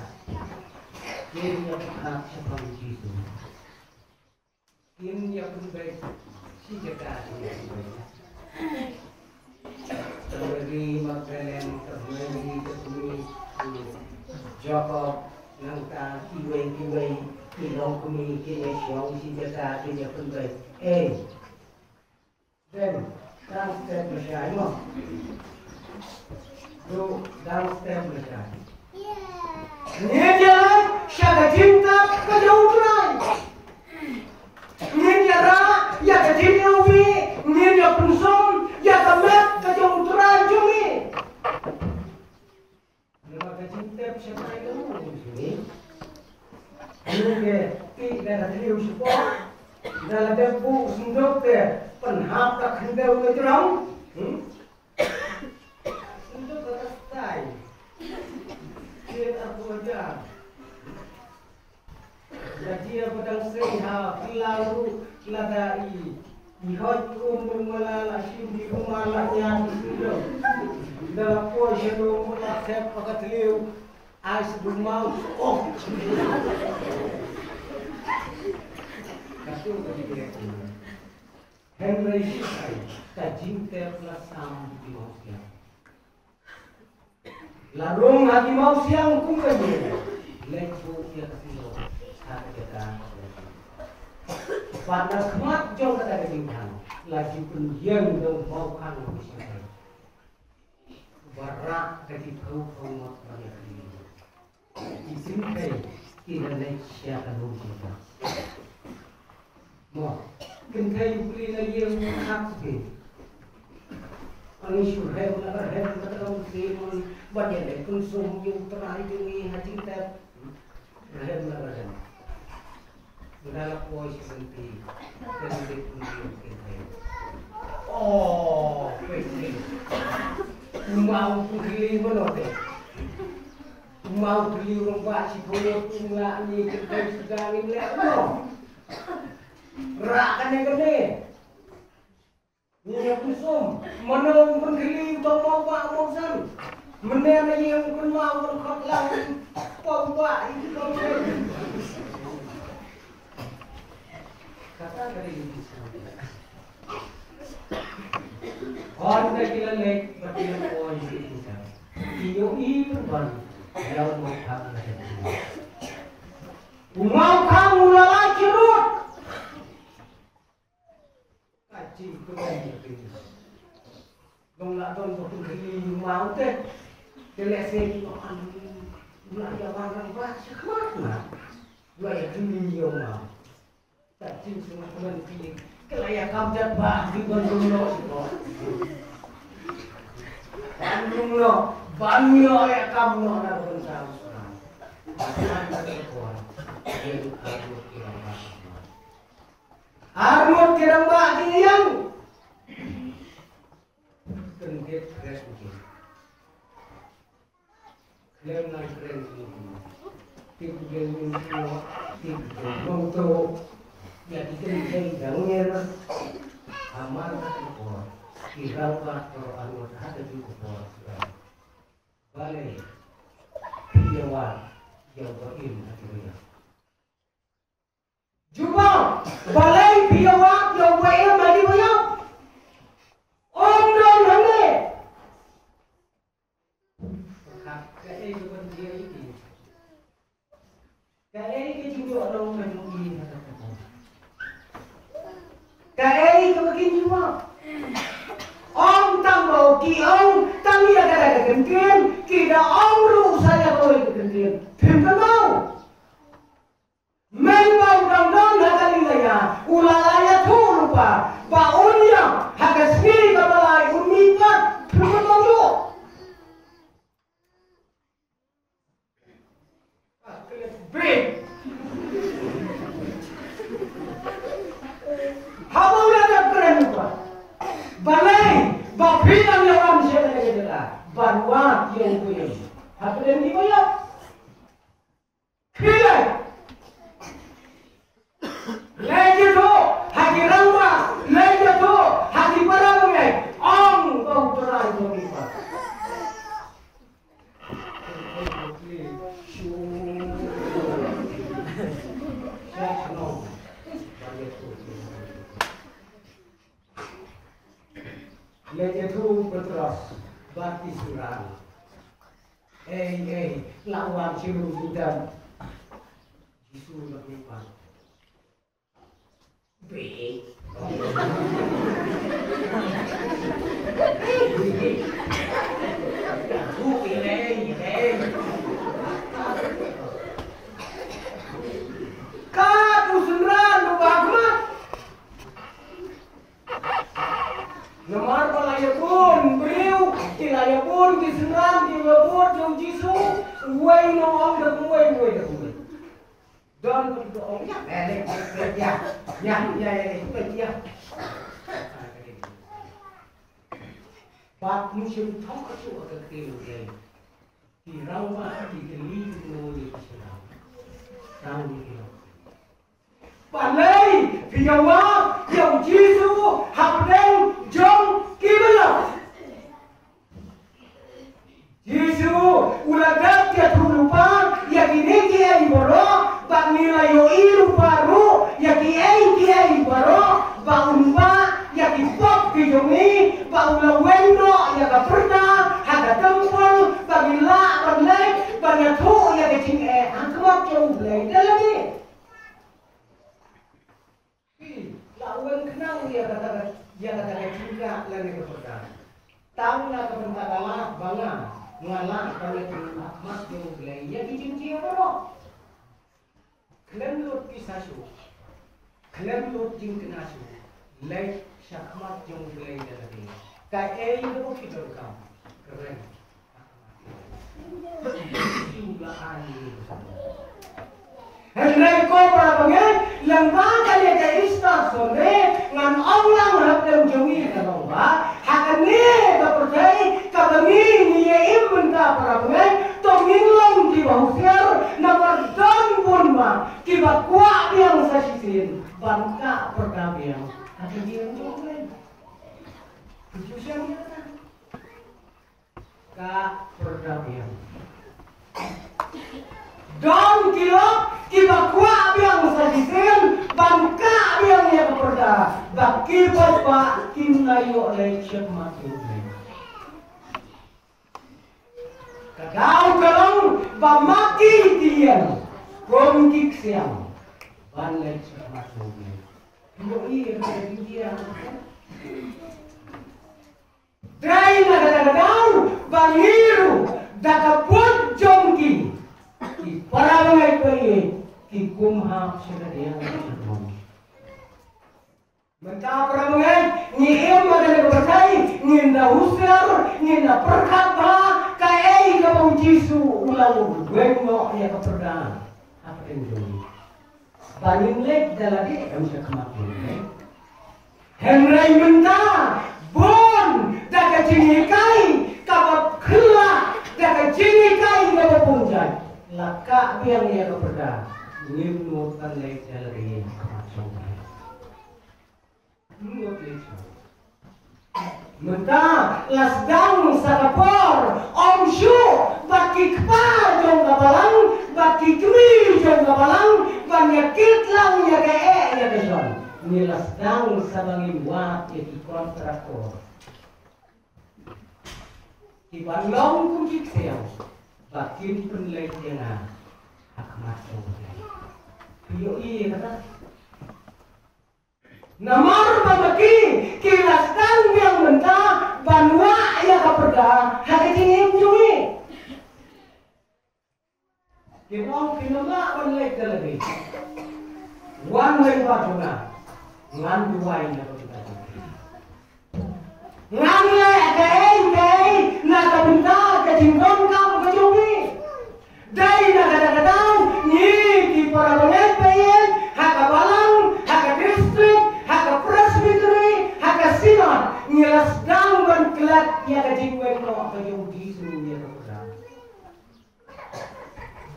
Kin ïa pyrkhat shaphang Jisu. Kin ïa pynbeit shi jaka, kin ïa pynbeit. Ka Mary Magdalene, ka Mary ka kmie u Jakob, nangta kiwei kiwei ki longkmie kin ïa shong shi jaka, kin ïa pynbeit. Ei. Dang step lashai mo. Dang step lashai. Ngin ïa leit sha ka jingtep ka jong U Trai. Ngin ïa rah ïa ka jingïewbih, ngin ïa pynsum ïa ka met ka jong U Trai jong ngi. Namar ka jingtep shatai ka mut jong ngi. Ngi te ti da ka thliew shapoh. Da la dep buh synduk te pynhap ka khyndew ka jrong. Hmm? Synduk ka tai. Ti da buh ja. Ka jia ba dang sei ha phyllaw ruh lada i, i hoi um bun mala la shim di bun mala ïa di sdang. Da la poi sha lum bun la thep ha ka thliew. Ai sdang mau. Oh. Ka tu ka jia. Hynrei ka jingtep la sam di mawsiang. La rung ha ki mawsiang kum ka ïing. Leit buh ïa ka silo ha ka jaka. Bad na khmat jong kata ka jingkhang la ju pynïeng da u mawkhang u shynrang. Ba rah ka jingphew phew ngut ba ïa ka jingkhang. Ki jingkhang ki la leit sha ka lum jingkhang. Mo, kynthei u kli na ïing u khak phi. Ani shu rhem la ka rhem ka tang phi mon ba ïa leh pynsum ïa u Trai jong ngi ha jingtep. Rhem la ka rhem. Nga la poi sha lynti. Ka lynti pynlong kynthei. Oh, pynlong. U ma u pynlong mano te. U ma u pynlong rong ba shi pynlong u la ni kynthei suda ni leh mano. Rah kane kane. Ngi ïa pynsum, mano u pynkhih u tong mawbah mawsan. Mynne na ïing u pynmau u pynkhot lang. Pawbah i tong. Kata ka dei. Hynda ki la leit bad ki la poi ki la. Ki ïohi pynban ïa u mawkhang la dei. U mawkhang u la lait syrut. Ka jingkmen ka jingkmen. Long la don ba pynkhih u maw te. Te lehse ki ong, u la ïa wan rangbah shakhmat na. U la ïa khih ïa u maw. Ka jingsngewkmen ki. Ki la ïa kam jat ba ki ban rung noh shuh. Ban rung noh, ban ïa kam noh na ka bynta u Trai. Ban ka por. Ïa ka por ki rangbah. Arngut ki rangbah ki ïeng. Kyndit kren ki. Khlem nang kren ki. Tip gen min ki lo, tip gen nong to. Ïa ki kren ki dang nger. Hamar ka ki por. Ki rangbah to arngut ha ka ju ko por. Balei. Phi ïa wad ïa uba im ha ki ba ïap. Jubab, balei phi ïa wad ïa uba im ha ki ba ïap? Balei ba phi dang ïa wan sha kane ka jaka ban wad ïa u Blei hapdeng ki baïap? Phi leh. Leh jingthoh ha ki rangbah, leh jingthoh ha ki para bangeit. Ong ba U Trai u ïohi pat. Leh jingthoh u Petros bad ki synran. Ei, ei, la wan sha u Judas. Jisu la pynban. Bih. Ka tu synran tu bakmat. Namar ba la ïa bun briew, ki la ïa bun ki synran, ki la bun jong Jisu, uwei u ong da kumwei, uwei da kumwei. Don ba ki ong ïa, ïa, ïa, ïa. Bad ym shym thok ka shu ka ktien U Blei. Ki rangbah ki kylli ki kynnoh ïa ki sha u. Tang ïa ki long. Balei phi ïa wad ïa u Jisu hapdeng jong ki baïap? Jisu u la dep ïathuh lypa ïa kine kiei baroh, bad ngi la ïohi lypa ruh ïa kiei kiei baroh, ba un bah ïa ki pop ki jong ngi, ba u la weng noh ïa ka pyrda ha ka templ, ba ngi lah ban leit ban ïathuh ïa ka jingeh ha khmat jong U Blei da lade. Phi la weng khnang ïa kata ka, ïa kata ka jingkah lane ka pyrda. Tang na ka bynta ka lad ba nga, nga lah ban leit ha khmat jong U Blei ïa ki jingjia baroh. Khlem lut pisa shuh, khlem lut jingkna shuh, leit sha khmat jong U Blei da lade. Kaei kaba phi donkam, kren. Hynrei ko para bangeit, lyngba kane ka Easter Sunday, ngan ong lang hapdeng jong ngi ka long ba ha kane ka pyrthei kaba ngi ngi ïa im mynta para bangeit, to ngin long kiba husiar, namar don bun ma kiba kwah biang sa shisien ban kah pyrda biang ha ka jingim jong U Blei. Ka pyrda biang. Don ki lok kiba kwah biang sa shisien ban kah biang ïa ka pyrda, ba ki paidbah kin ïoh leit sha khmat U Blei. Ka daw ka long ba ma ki ïeng kum ki ksiang ban leit sha khmat U Blei. Ïohi ïa ka jingïa. Dei na kata ka daw ba ngi ruh da ka bud jong ki, ki para bangeit ba ïeit, ki kum hap sha ka diang ka jingmut. Mynta para bangeit, ngi im ha kane ka pyrthei, ngin da husiar, ngin da pyrkhat bha kaei kaba u Jisu u la weng noh ïa ka pyrda hapdeng jong ngi. Ba ngin leit da lade em sha khmat U Blei. Hynrei mynta bun da ka jinghikai kaba khlaiñ, da ka jinghikai kaba pynjah, la kah biang ïa ka pyrda, ngim nud ban leit da lade ha khmat U Blei. Mynta la sdang sa ka por, ym shuh ba ki kpa jong ka balang bad ki kmie jong ka balang ban ïa kit lang ïa kaei ïa ka jong. Ngi la sdang sa ba ngin wad ïa ki kontraktor kiban long kum ki ksiang ba kin pynleit ïa nga ha khmat U Blei. Phi ïohi ïa kata? Namar ba ma ki ki la sdang biang mynta ban wah ïa ka pyrda ha ka jingim jong ngi. Ki ong phin ym lah ban leit da lade. Wan leit bad jong nga, ngan duwai na ka bynta jong phi. Ngan leh kaei kaei na ka bynta ka jingdonkam ka jong phi. Dei na kata ka daw ngi ki para bangeit ba ïeit ha ka balang, ha ka district, ha ka presbytery, ha ka synod, ngi la Sdang ban klet ïa ka jingweng noh ka jong u Jisu ïa ka pyrda.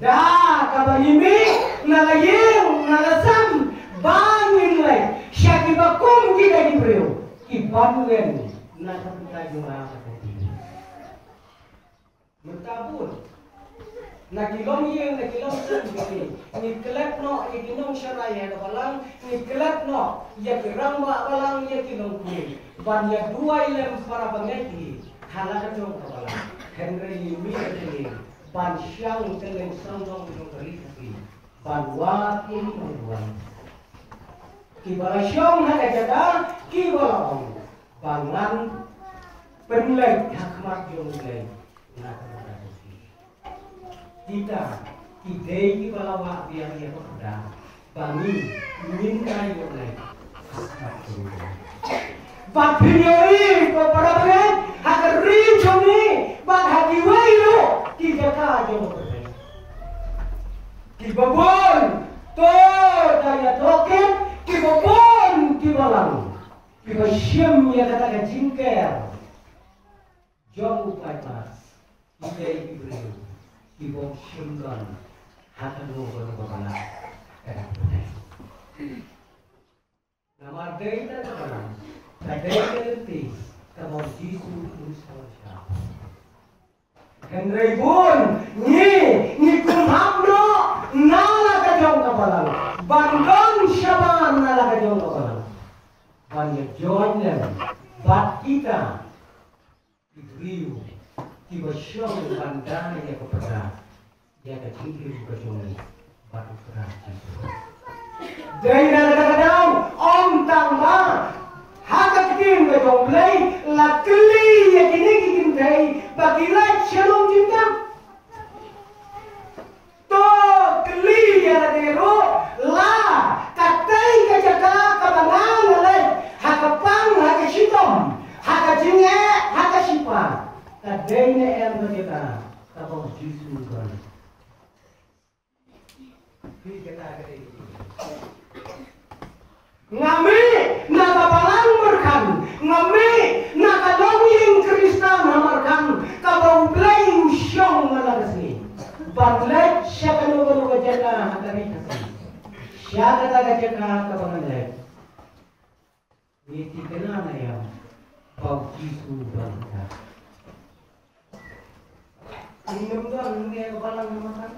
Da kaba ngi mih na la ïing na la sem ba ngin leit sha kiba kum kita ki briew kiban wen na ka bynta jong nga bad jong phi. Mynta bun na ki longïing na ki longsem jong ngi, ngi klet noh ïa ki nongsharai ha ka balang, ngi klet noh ïa ki rangbah balang, ïa ki longkmie ban ïa duwai lem para bangeit hi ha la ka jong ka balang. Hynrei ngi mih ïa ki ban shang kylleng sawdong jong ka ri ka ri ban wad ïa ki nongduwai kiba la shong ha ka jaka, kiba la ong ba ngan pynleit ha khmat jong U Blei na ka bynta jong phi. Kita ki dei kiba la wah biang ïa ka pyrda ba ngi ngin ïoh leit ha khmat jong U Blei. Bad phin ïohi ko para bangeit, ha ka ri jong ngi bad ha kiwei ruh ki jaka jong U Blei, kiba bun to da ïa tohkit, kiba bun kiba lang, kiba shim ïa kata ka jingker jong u paidbah, ki dei ki briew kiba ym shym don ha kano kano ka balang. Namar dei na ka balang, ka dei ka lynti kaba u Jisu u shong sha. Hynrei bun ngi, ngi kum hap noh na la ka jong ka balang ban don shabar na la ka jong ka balang ban ïa join lem bad kita ki briew kiba shong ban da ïa ka pyrda ïa ka jingim ka jong ngi bad U Trai Jisu. Dei na kata ka daw, ym tang ba ha ka ktien ka jong U Blei la kylli ïa kine ki kynthei ba ki leit sha lum jingtap. To kylli ïa lade ruh, la katei ka jaka kaba nga nga leit, ha ka pang, ha ka shitom, ha ka jingeh, ha ka shipa, ka dei ne em ka jaka kaba u Jisu u don? Phi, kata ka dei. Nga mih na ka balang markhan, nga mih na ka longïing Khristan ha markhan kaba U Blei u shong man la ka sngi ban leit sha kano kano ka jaka ha ka ri ka sngi. Sha kata ka jaka kaba ngan leit, ngi thikna na ïa ba u Jisu u don ha ka. Ym don ne ka balang ha markhan.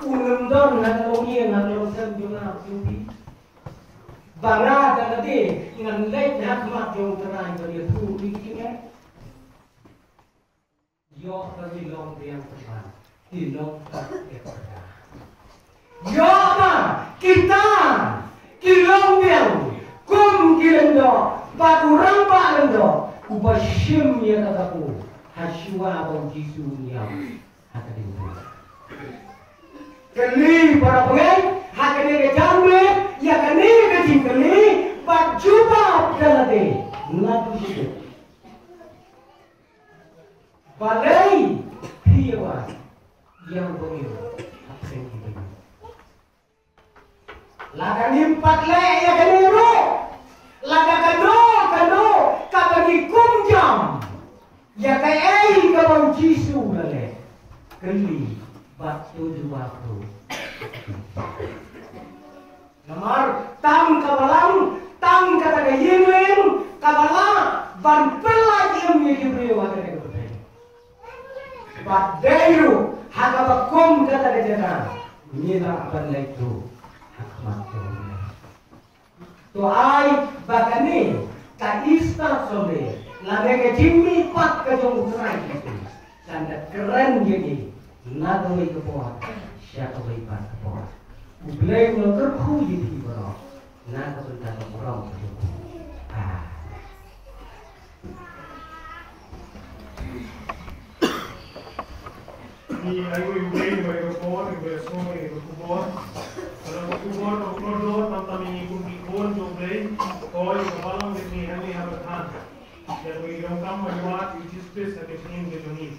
Ym don na ka longïing, na ka longsem jong nga jong phi. Ba nga da lade ngan leit ha khmat jong U Trai ban ïathuh ïa ki jingeh. Ïoh ba ngi long biang, teman, ki nongkat ïa ka pyrda. Ïoh ba kita ki long biang kum ki lyngdoh bad u rangbah lyngdoh uba shim ïa kata ka por ha shuwa ba u Jisu un ïaw ha ka diengphna. Kylli para bangeit ha kane ka janmiet ïa kane ka jingkylli bad jubab da lade naduh shibit. Balei phi ïa wad ïa u briew hapdeng ki briew? Lada ngim pat leh ïa kane ruh, lada kano kano kaba ngi kum jam ïa kaei kaba u Jisu u la leh, kylli bad to jubab ruh. Namar tang ka balang, tang kata ka ïing lieng kaba lah ban pyllait im ïa ki briew ha kane ka pyrthei. Bad dei ruh ha kaba kum kata ka jaka ngi lah ban leit ruh ha khmat jong U Blei. To ai ba kane ka Easter Sunday lane ka jingmihpat ka jong U Trai Jisu kan da kren ïa ngi na kawei ka por sha kawei pat ka por. U Blei un kyrkhu ïa phi baroh na ka bynta ka burom ka jong U. Amen. Ngi ai nguh ïa U Blei ïa kane ka por, ïa kane ka sngi, ïa kane ka khubor. Kane ka khubor kaba kordor, tam tam ïa ngi kum ki khun jong U Blei. Ko ïa ka balang jong ngi hangne ha Bethlehem. Ïa kaba ngi donkam ban wad ïa U Jisu Khrist ha ka jingim ka jong ngi.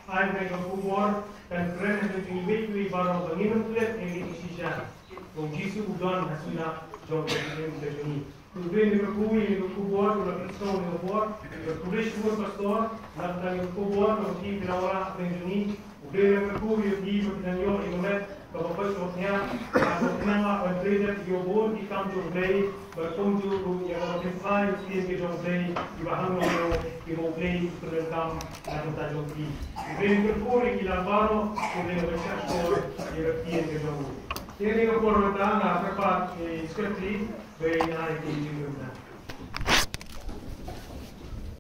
Ai kane ka khubor kan kren ha ka jong ngi iwei pa iwei baroh ba ngin ym klet ne ngin ym shisha ba U Jisu u don ha suiñ jong ka jingim ka jong ngi. U Blei un kyrkhu ïa kane ka khubor, u la pynsngew ïa kane ka khubor, u la publish ïa kane ka pastor, na ka bynta kane ka khubor, na ka bynta phi, phi la wanrah hapdeng jong ngi. U Blei un kyrkhu ïa phi ba phi dang ïoh ïa ka met kaba poi sha ka bneng, bad ba phin nang lah ban trei dep ïa kiba bun ki kam jong U Blei, bad kumjuh ruh ïa kaba phin phai ïa ka ktien ka jong U Blei, kiba hangno hangno kiba U Blei u pyndonkam na ka bynta jong phi. U Blei un kyrkhu ïa ngi lang baroh, U Blei un pynshah shkor ïa ka ktien ka jong u. Te kane ka por mynta nga kyrpad ïa i secretary ba in ai ïa ki jingkyrkhu.